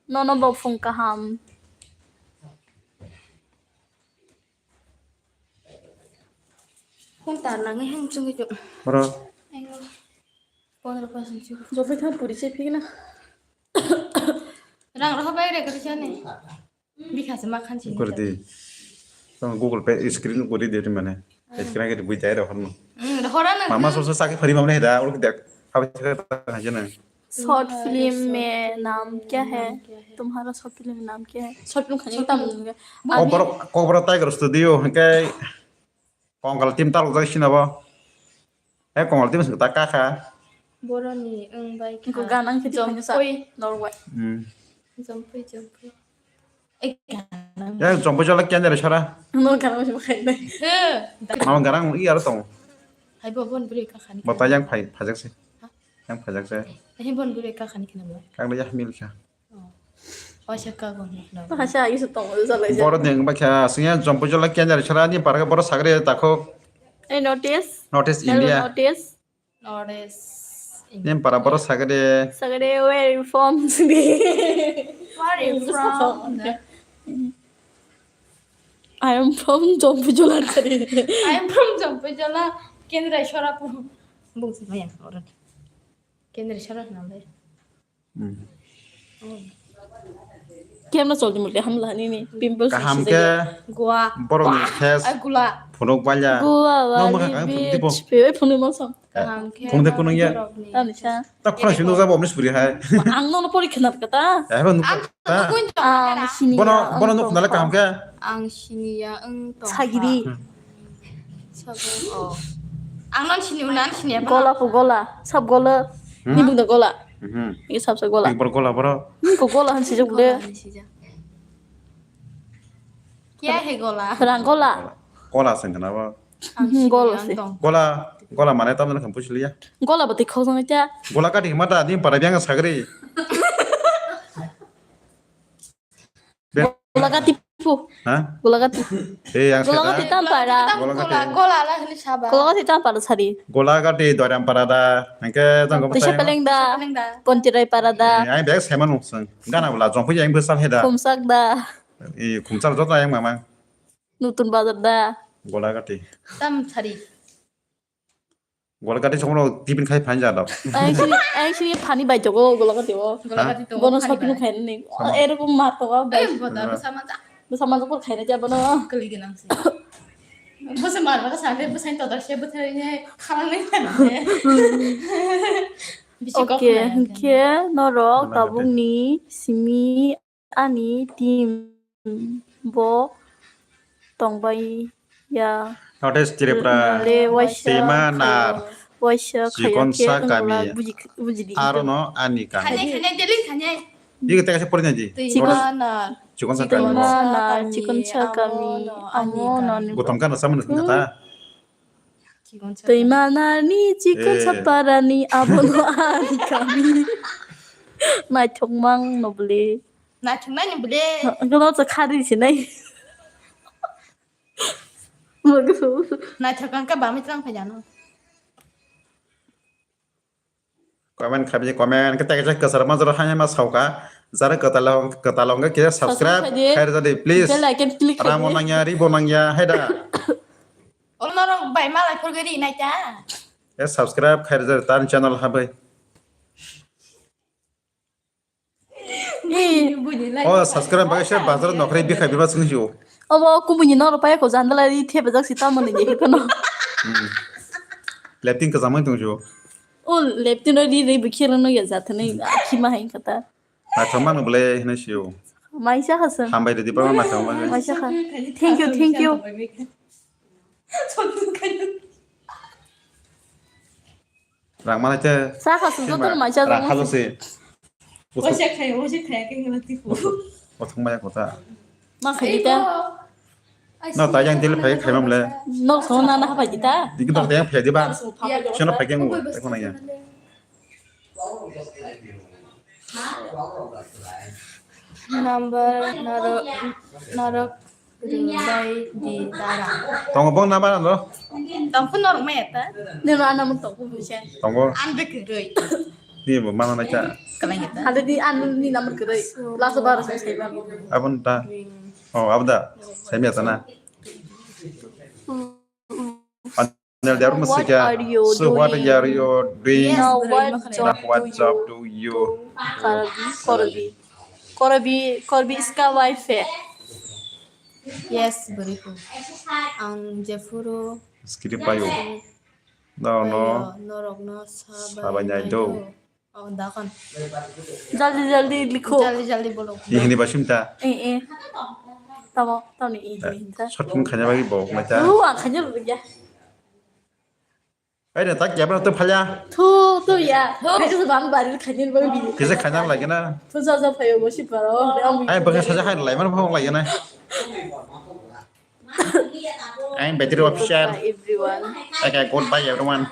Nono bo phung kaham. Phung tar nangwi hang chungwi chuk. Oro. Ayo. Pondro percent chuk. Jobai kha puri se phik na. Rang roho bai re kari chani. Bikha se ma khan chini. Kuri di. Tong Google Pay screen kuri di mane. Screen ke bui jai rohor no. Hmm, rohor na. Mama so so saki phari mamne da ur dek. Habai se ta haje na. Short film में नाम क्या है? तुम्हारा short film में नाम क्या है? Short film khani tam. Kokborok, Kokborok Tiger Studio hingke Kongal team talok jai sina bo. Eh, Kongal team sing ta kaka. Boroni wng bai kha. Ko ganang khe Jompui. Norway. Hmm. Jompui, Jompui. Eh, ganang. Eh, Jompui jola kya jare sara? No ganang sima khai nai. He. Mama ganang i aro tong. Hai bo bon bri ka khani. Bota yang phai, phajak se. Ha? Yang phajak se. Eh, bon bri ka khani kena mo. Kang ya mil kha. Oh. Waisa ka gon no. Waisa agi se tong jala. Borok ni wng bai kha, sing ya Jompui jola kya jare sara ni parka borok sagre takhok. Eh, notice. Notice India. Notice. North East. Yen para borok sagade. Sagade, where you from? Where you from? I am from Jompujola. I am from Jompujola. Kendra Shorapur. Bung si maya orang. Kendra Shorapur nambe. Hmm. Kemno choldi muli hamla nini pimples kaham khe. Goa. Borok ni face. Ai gula. Phunuk balya. Goa wali beach. Pe phunuk mosong. Kaham khe. Phung de kunung ya. Borok ni. Tani sa. Ta khona simi nukjabo omni suri hai. Ang nono pori khna kata. Eh, ba nuk ta. Ang sini. Bono, bono nuk nala kaham khe. Ang sini ya ang tong. Sagiri. Sabo, oh. Ang non sini, unan sini apa? Gola po gola, sab gola. Hmm? Ni bunda gola. Mhm. Ini sab sa gola. Ini bor gola boro. Ni ko gola han sijak le. Gola han sijak. Kya hai gola? Rang gola. Gola sing kana ba? Ang sini gola ang sih. Gola, gola mana tam na kampus liya. Gola bati khosong ita. Gola kati mata ni para biang sagri. Golagati pu. Ha? Golagati. Eh, yang Golagati sana. Tampara. Golagati. Gola, gola la hini saba. Golagati tampara sari. Golagati Doiram para da. Hingke tang ko Tisa pasai. Peleng da. Peleng da. Pontirai para da. Eh, ai bek seman usang. Gana bela jompo yang besar heda. Kumsak da. Eh, kumsak joto yang mamang. Nutun bazar da. Golagati. Tam sari. Golagati songno tiffin khai phan ja dok. Ang sini, ang sini phani bai togo Golagati o. Golagati to. Bono shopping khai ni. Sama. Erokom ma togo bai. Eh, bota, bota sama ta. Bota sama ko khai na ja bono. Kali ganang si. Bwsa malma ka sale bwsani todar se bwthai ne khalang nai kha ne. Bisi kok Oke, khalang. Hinkhe norok Wala tabukni simi ani team bo tongbai ya. North East Tripura, Le waisa Sima khayo, Nar, waisa khayo Chikon khe Sakami, wngla buji, buji di. Aro no ani kami. Khane, khane, delete khane. Iko teka se pori naji. Chikon Chikon Nar. Chikon Sakami. Chikon Nar, Chikon Sakami, Amo no, amo no, ani kami. Ani. Butam kana sama nukna ta. Twi manani chikon Eh. Saparani abono ani kami. Naithok mang no bwle. Naithok nai ni bwle. Gono cha khari sinai. Naithok ang ka bami tlang phai jano. Comment khabi comment khe tei kaisa kwchar majra hai ma sauka. Jara kwtal kwtal wngkha khe subscribe Subscribe khaidi. Khai rwjadi please. Bell icon click khaidi. Ramo nangya, ribo nangya, hai da. Ono rok bai malai khorgwi ri nai ta. E subscribe khai rwjadi tan channel habai. Oh, subscribe bagwi se bazar nokre bikha biba sung ju. Obo kubuni noro paya ko jandala ri thebe jak si tamo ni je kono. Hmm. Leptin ka jamai tung ju. Oh, leptin ri ri bikhe no ya jatne khima hai kata. Naithok mano bole hino sio. Maisa hasung. Hambai rwdi baba naithok mano. Maisa kha. Thank you, thank you. Rang mana te. Sa hasung joto maisa rang rang. Halo se. Waisa khaya, waisa khaya ke ngala tipu. Othong maya kota. Ma khadi ta. No ta yang dil phai khai mamle. No so na na phai ta. Digi dok yang phai diba. Sino phai keng mo, phai kona ya. Number narok, narok rwbai di dara. Tongo bong number ano? Tongkhu norok maya ta. Nino ana mun tongkhu busa. Tongo. An be kwrwi. Ni bo mana na cha. Kalai ta. Hade di an ni number kwrwi. Last bar sai ba. Abon ta. Oh, abda. Sai maya ta na. Anel dia rumah sih ya. So what are you doing? Now what job do you? Korbi, Korbi, Korbi iska wife. Yes, beriku. Ang jefuru. Skiri payo. No, no. Norok no sabai nyai do. Oh, dakon. Jaldi jaldi likho. Jaldi jaldi bolo. Ini hini basim ta. Eh eh. Tamo tamo ni ini ta. Short film khanya bagi bok mai ta. Lu ang khanya lu ya. Ai da tak ya bro to phalya. Tu tu ya. Hai tu bang bari khanya bagi. Kisa khanya lagi na. Tu sa sa phayo bosi paro. Ai bagi saja hai lai mana phone lagi na. Ai battery official. Everyone. Okay, goodbye everyone.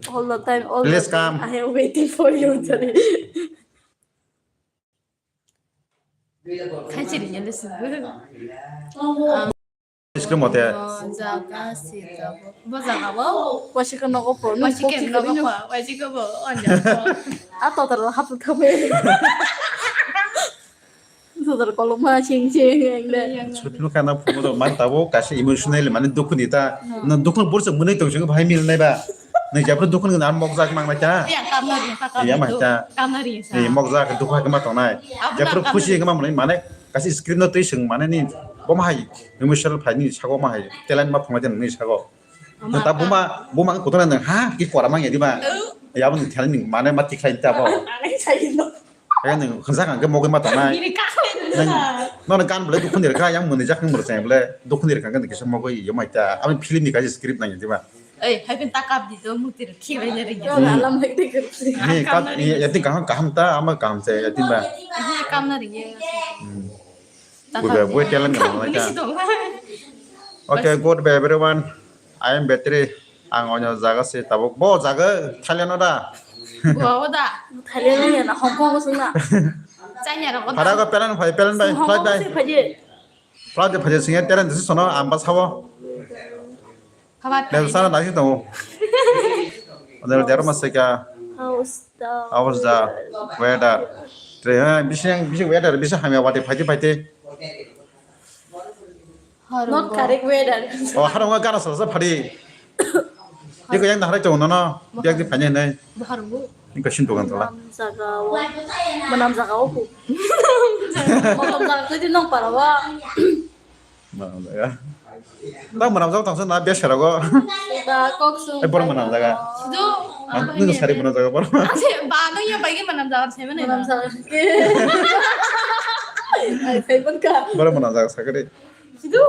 All the time, all Please the time. Come. I am waiting for you, Jari. Khachi ri nyale subu. Iskrim mote. Jaga si jaga. Bo jaga bo. Washika nogo po. Washika nogo po. Washika bo. Anja bo. Ato taro hap thabe. Sodor koloma ching ching ekde. Sutlu kana phungo do man tabo kaisa emotional mane dukhu ni ta. Hmm. No dukhu bursa munai tong sing bhai mil nai ba. Nai japro dukhu ni na mok jak mang nai ta. Ya kamna ri sa. Ya ma ta. Kamna ri sa. Ni mok jak dukhu ha ma tong nai. Japro khusi ma mane mane kaisa screen no twi sing mane ni bo ma hai emotional phai ni sago ma hai talent ma phunga den ni sago. Ta buma buma kotona nang ha ki kora mang ya di ba. Ya bo ni talent ni mane ma tikhlai ta bo. Ang sai no. Kaya nwng khwnjak ang khe mogwi ma tongnai. Bini kakhwlai nwng Nwng, sa. Nono gan bwlai dukhu ni rwkha, yang mwnwi jak nwng mwrwk chaya bwlai dukhu ni rwkha, khe kisa mogwi yomai ta. Aboni film ni kaisa script nang ya, diba? Ei, hai phin ta kap di to, mukti rok khibai na ringi. Nono alam hai tei kap si. He, kap, he, acting kaham, kaham ta, ama kaham se, acting ba. He, kam na ringi. Hmm. Ta Bui kap ba, di. Bui talent ka nang lai ta. Bisi dong. Okay, goodbye everyone. I am battery. Ang oino jaga se tabuk. Bo jaga Thailand o da? Goa o da? Thailand o ya na, Hong Kong o sung na. China rok o da? Phara ko pelan phai, pelan bai, Hong flight Kong bai. Se phai je. Flight bai phai je sing ya, Thailand desi sono, ang ba sabo. Haba Thailand. Sana nasi tongo. Ada dero masika. How's the How's the weather? Tre, eh, bising, bising weather, bising hamya wate phai je phai te. Not correct weather. Oh, harong gana sa sa phadi. Iko yang dahrai chong nono, biak di phanya hinai. Baharbu. Iko sin tukan tala. Manam jaga o. Manam jaga o ku. Manam jaga ko di nong para wa. Tang mwnam jago tangsa na besa rogo. Da kok sung. Ai, borok mwnam jaga. Sido. Nung sari mwnam jaga borok. Ase ba nung ya bai mwnam jaga se mane. Mwnam jaga. Ai, sai pun ka. Borok mwnam jaga sakari. Sido.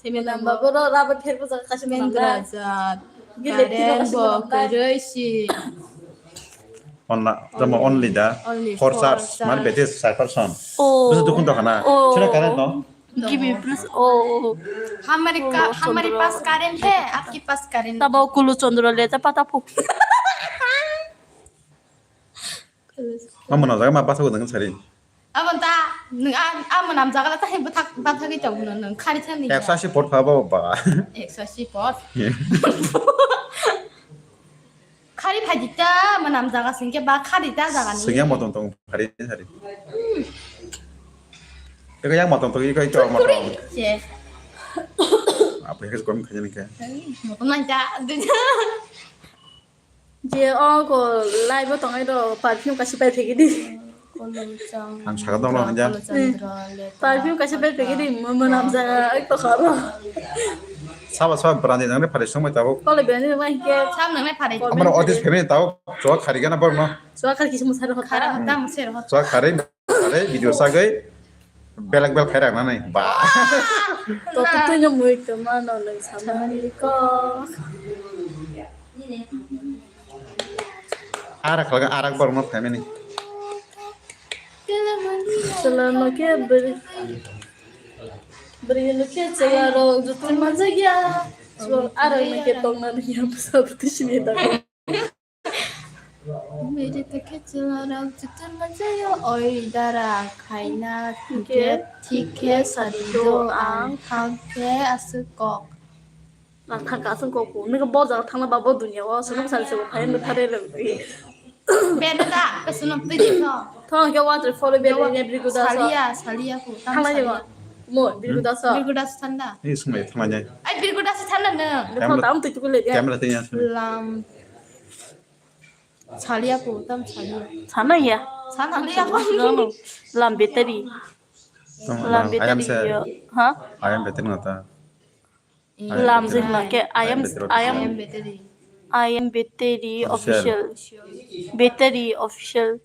Mwnam ba borok raba ther bujak kasi mwnam jaga. Grajat. Gile tiro kasi mwnam jaga. Onna, tamo only da. Only four charge. Mar betis sai person. Oh. Bisa dukun to hana. Oh. Sina current no? Give me plus. Oh. हमारे का, हमारे पास current है, आपके पास current नहीं। तब वो कुलू चंद्र लेता पता पो। Mama na jaga ma basa ko dengan sari. Abon ta, nung a, a mwnam jaga la ta hai bathak, bathak i tong nung, nung khari thani. Ekso asi pot pha ba ba. Ekso asi pot. Khari phaidi ta mwnam jaga singke ba khari ta jaga ni. Singya motong tong khari sari. Eko yang motong tong iko ito motong. Che. Apa yang kom khajani ka? Motong nang ta. Je o ko live o tongai do perfume kasi pai phegi di. Ang saka dong lo hanja. Perfume kasi pai phegi di mwnam jaga ek to kharo. Saba saba brandi nang ne pare song mai tabo. Kole brandi mai ke. Sam nang ne pare. Amar otis family tabo chua khari gana bor no. Chua khari kisi musar ho. Khara hata musar ho. Chua khari. Are video sagai belak belak khai rang nai ba. To tu tu no mui to ma no nang sama ni ko. Arak laga arak bor ma family. Sela no ke beri. Beri no ke sela ro jutu ma jagya. So arak no ke tong na ni ya sa tu sini ta. Beri teke chwlarok jutur manjaio, oi dara khaina thikhe, thikhe sadi do ang thangkhe aswk kok. Ang thangkhe aswk kok bo. Nokhe bo jaga thangna ba bo dunia o aswk noksa se bo phai no thare rw. Beri da, kasu no twi di tho. Thong ke water fall beri ne beri guda sa. Salia, salia ko. Thangna je ba. Mo beri guda sa. Beri guda sa thanda. Ni sumai thangna je. Ai beri guda sa thanda no. Thong tam twi tukule dia. Camera twi ya. Lam. Salia po, tam salia. Sana ya? Sana liya po. No, no. Lam battery. Lam battery yo. Ha? I am battery nata. Lam jing ma ke, I am, I am, I am battery official. Battery official.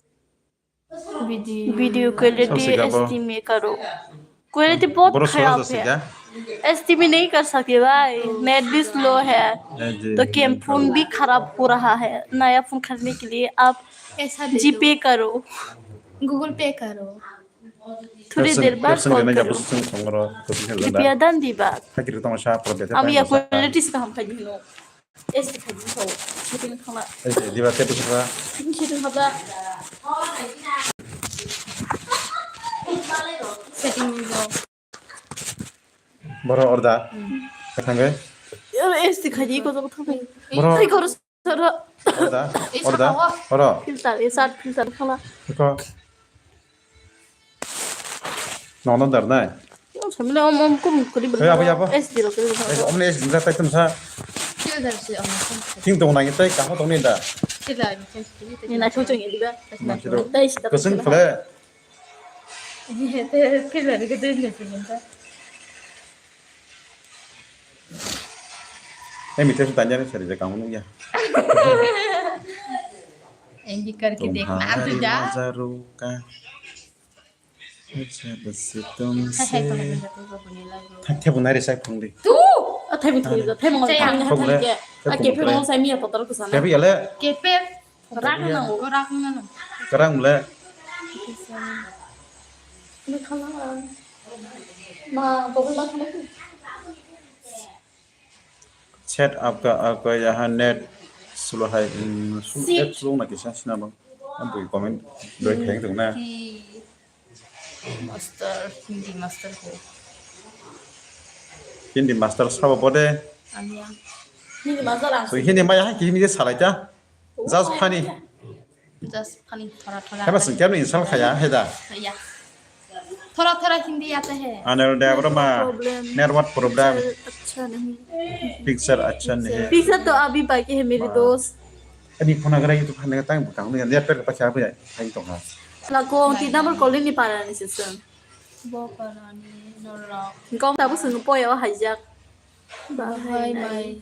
Video quality S T में करो। क्वालिटी बहुत खराब है। S T में नहीं कर सकते भाई, नेट भी स्लो है। तो कैम फोन भी खराब हो रहा है। नया फोन खरीदने के लिए आप जी पे करो। गूगल पे करो। थोड़ी देर बाद कॉल करो। कृपया दान दी बात। हम यह क्वालिटी से काम कर। Este khaji kho. Setting thangla. Este diba tei bwswkra. Setting khabla. Setting ni bo. Boro orda. Thangwi. Este khaji ko jabo thangwi. Boro. Orda. Orda. Oro. Filter, e sat filter thangla. Ko. Nono dar nai. Samle om om kum kuri. Hey, abo, abo. Es dilo kuri. Hey, om es dilo tai tum sa. Kila dar si om kum. Ting tong nai tai kamo tong ni da. Kila ni kum kuri. Ni na chung chung ni ba. Dai si da. Kusung kule. Ni te kila ni kudin ni kudin ta. Hey, mite su tanya ni sari je kamu ya. Endi karke dekhna tu ja. Acha, basi tum se. Thai thai bunai re sai phung di. Tu. A thai bunai re sai phung di. Thai bunai re. A ke phung sai mi a total kusa na. Ke bi ale. Ke pe. Rak na. Rak na. Karang le. Ni khala. Ma, bokol ba khala. Chat आपका, आपका यहाँ net slow है। Hmm, slow, app slow na kisa sina bang. Ang bui comment doi kheng tung na. Hindi master, Hindi master ko. Hindi master sabo bode. Anya. Hindi master ang. So Hindi maya hai kini je salai ta. Just funny. Just funny, thora thora. Heba sing kemni insult khaya heda. Ya. थोड़ा थोड़ा हिंदी आता है। अनिल देव Verma, network problem। Picture अच्छा नहीं। Picture तो अभी बाकी है मेरे दोस्त। Ani phone agra itu phone tang butang ni ya per pa cha bu ya hai to ha. La ko ti number call ni para ni sister. Bo para ni. Norok. Kok tabuk swngo poyo haijak. Bahai mai.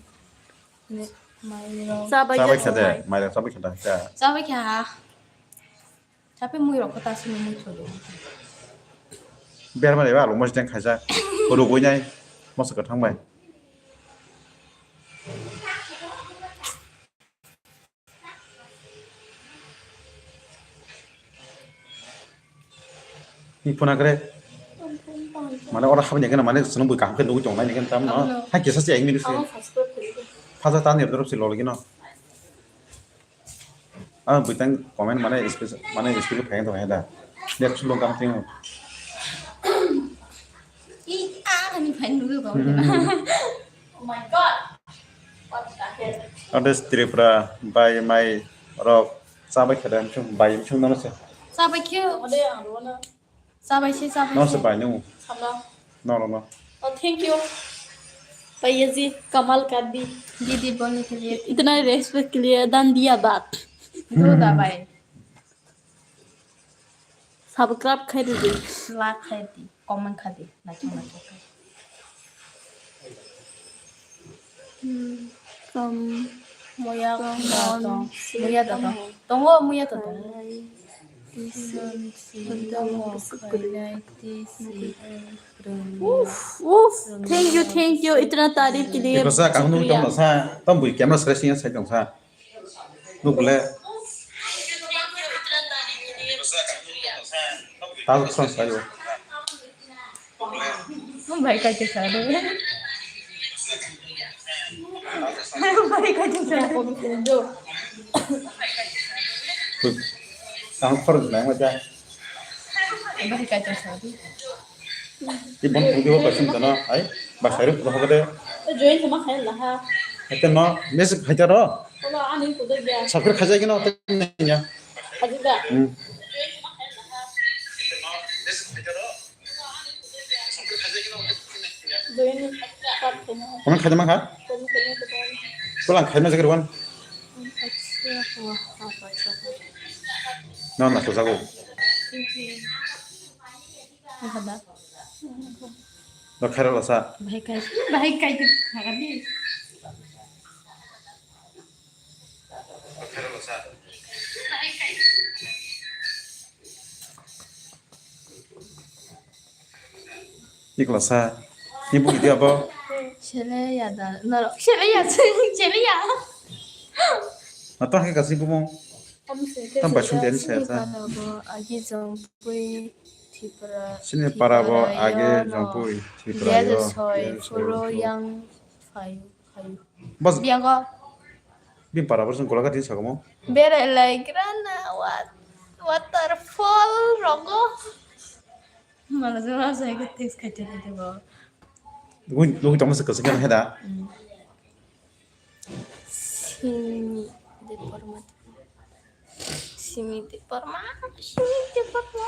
Ne, mai rok. Chabai Chabai kha de, mai rok chabai kha da. Chabai kha. Chapai mui rok khe ta sini mui thodo. Berma reba along mosdeng khaijak. Rugui nai. Moso kwthang bai. Ni phone kre. Mane ora habni kena mane sunu bui kaham khe nugui tong nai ni kena tam no. Hai kisa se ek minute se. Phaja ta ni dorop se lol gino. Ah, buitang comment mane special, mane special phai tong da. Net sulung kam ting. I, ah, ani phai nugui ko. Oh my God. What the hell? Odes Tripura bai mai rok chabai kheda mchung bai mchung nono se. Chabai khio. Ode ang rono. Chabai se, chabai se. No se bai no. Samno. No, no, no. Oh, thank you। भैया जी, कमाल कर दी। दीदी बोलने के लिए। इतना रिस्पेक्ट के लिए दान दिया बात। दो दबाए। Subscribe khai di. Like khai di, comment khai di, naithok naithok khai. Hmm, kam, Muya kam da on, tong, si muya da kam tong. On. Tongo, muya da tong. Khailai, tisi, tongo, khailai, tisi, rung. Uff, uff, thank you, thank you, itna tarif ke liye. Iko sa, kaham nung tong sa, tam bui camera sere sing sai tong sa. Nuk le. Tal khon sayo. Bhai kaisa sa de. Bhai kaisa sa de. Ang khor nang ma ja. Bhai kaisa sa de. Ibon video ko sim jana ai ba khairu ko hokade. Join sama khail laha. Ete no mes khaita ro. Kola ani ko de ya. Subscribe khaja gino te ya. Khaja da. Hmm. Join khaja ma kha. Kono khaja ma kha. Kolang khaima jagar wan. No na ko jago. Apa dah? Rok khairok lasa. Bahai kai, bahai kai ke thagadi. Ni klasa. Ni bugi dia bo. Sele ya da. No, sele ya, sele ya. Atang ke kasi bumo. Tam bai sung den se ta. Sini para bo age jong pui Tripura. Sini para bo age jong pui Tripura yo. Soi puro yang fayu fayu. Bas. Biango. Bin para bo sung kola kati sakomo. Bere lai grana wat waterfall rogo. Mala jora sai ko text khaite khaite bo. Lugui lugui tongma se kasi kan heda. Simi Debbarma. Simi Debbarma. Simi Debbarma.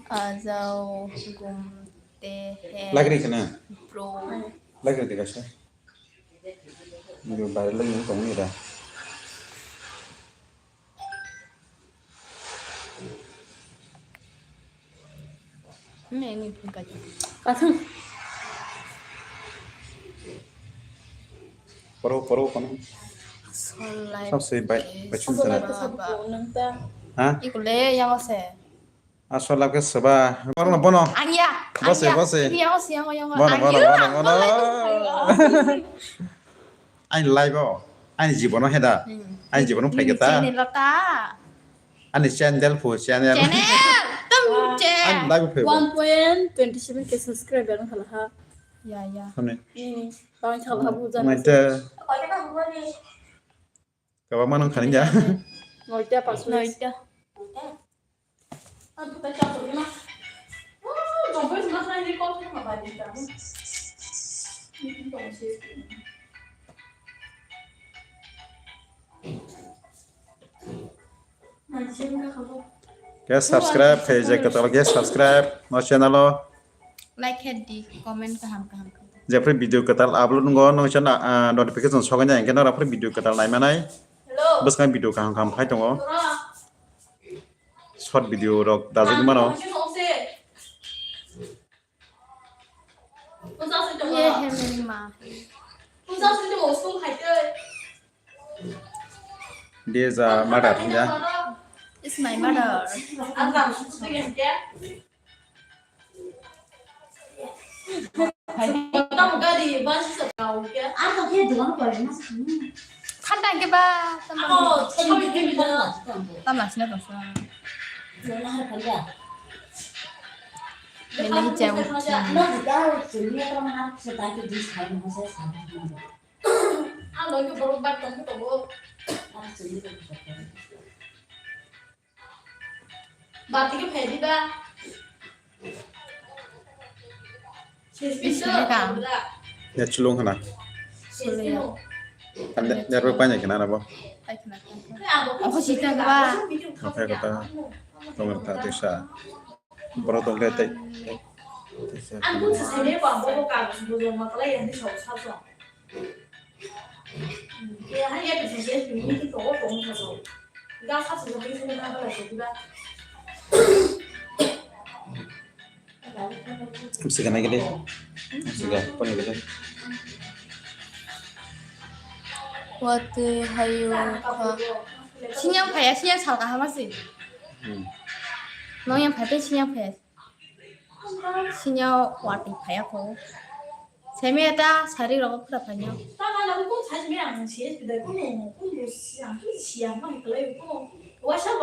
Ajao gumte hai. Lagri kana? Bro. Lagri de kasa. Video viral lagi tong ni da. Ini, ini bukan. Kasih. Poro, poro, kono. Solai. Sab se bai, bai chum sana. Ha? Ikule yang ase. Aswk lab khe swba. Bono, bono. Ang ya. Bose, ang ya. Bose. Ini yang ase, yang, yang. Bono, ang bono, ya. Bono, bono. Ang live o. Ang jibono heda. Hmm. Ang jibono phai khe ta. Channel ta. Ani channel phu channel. Channel. Tam channel. Ani live phu. One point twenty seven K subscriber wng khala ha. Ya, ya. Hone. Hmm. Tawang khala ha bu jan. Maita. Kaba manang khani ja. Noita pas. Noita. Guys, subscribe, page ke tolo guys, subscribe, no channel o. Like khe di, comment kaham kaham khe. Jephre video kwtal upload wngo, nung chana, ah, notification sokya, hingke nora phre video kwtal nai manai. Hello. Bwskang video kaham kaham phai tongo. Hello. Short video rok dajagwi mano. Ye he meri ma. Dia ja mother ya. It's my mother. Thanda ke ba, tama sina tongsa. Ini jauh. Bati ke phai di ba. Isi ne ka. Ya chulung hana. Chulung ya. Kan de, de ro panya kena na bo. Apa sih tak ba? Apa kata? Tong ta tisa. Boro tong ke tai. Tisa. Bisi ka nai gede. Bisi ka pani gede. Wate hayo kha. Sinyang phaya, sinyang sal kaham asi. Hmm. Nong yang phate sinyang phaya. Sinyao watwi phaiya kho. Semi eta sari rogo phura phaiya.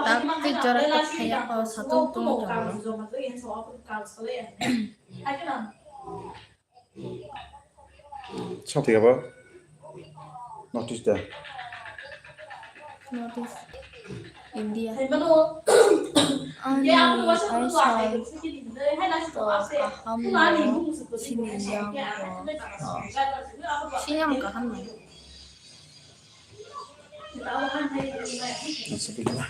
Tak twi jora tak phaiya kho, satung tung jora. Sokti abo notice da. Notice. India. Ani aisal to kaham no siniyang ko. Siniyang kaham no. Asa bigla.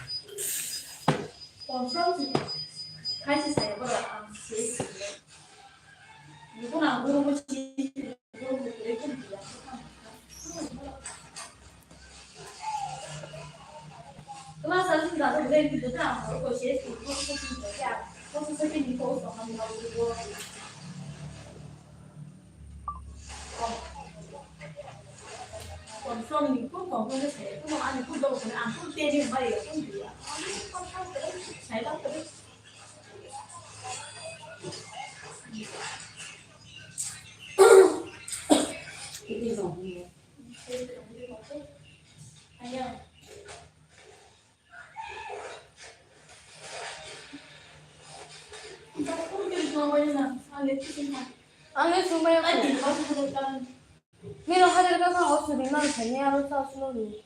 Ang le sumaya ko. Mino hajar ka kang o suri man thani aro sa sulo ni.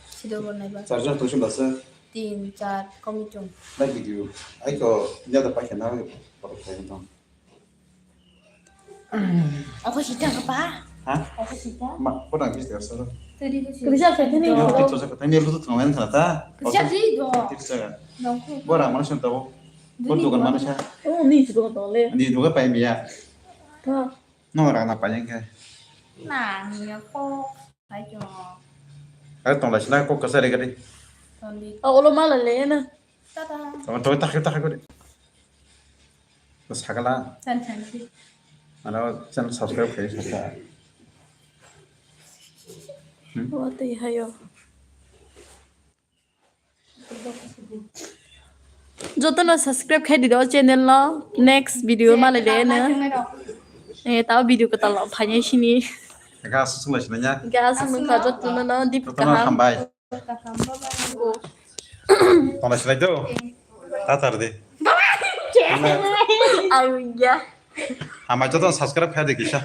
Sida bo naiba. Charger to sunda se. Tin, char, komi chung. Nai video. Ai ko nya da paikha na ko ko khai tong. Ako sita ka pa? Ha? Ako sita? Ma, ko dang bis der solo. Tadi ko sita. Bisa sa tini. Yo tik tosa ka tani lu tu tong men khana ta. Bisa di do. Tik sa. Dong ko. Bora mana santa bo. Ko dukan mana sa? Oh, ni dukan to le. Ni dukan pai mi ya. Ta. No ra na pa yang ke. Na, ni ko. Hai jo. Ai tong lai sila ko kasa re gari. Tong di. Oh, lo mala le na. Ta ta. Tong tong tak tak ko. Sakala. Chan chan si. Ano channel subscribe khai saka. Hmm? Watwi hayo. Jotono subscribe khai di do channel no. Next video malai de no. Eh, tao video ko talo phanya sini. Ga susung lai sinanya. Ga susung ka jotono no dip kaham. Jotono hambai. Tong lai silai do. Tatar de. Alu ya. Hambai jotono subscribe khai di kisa.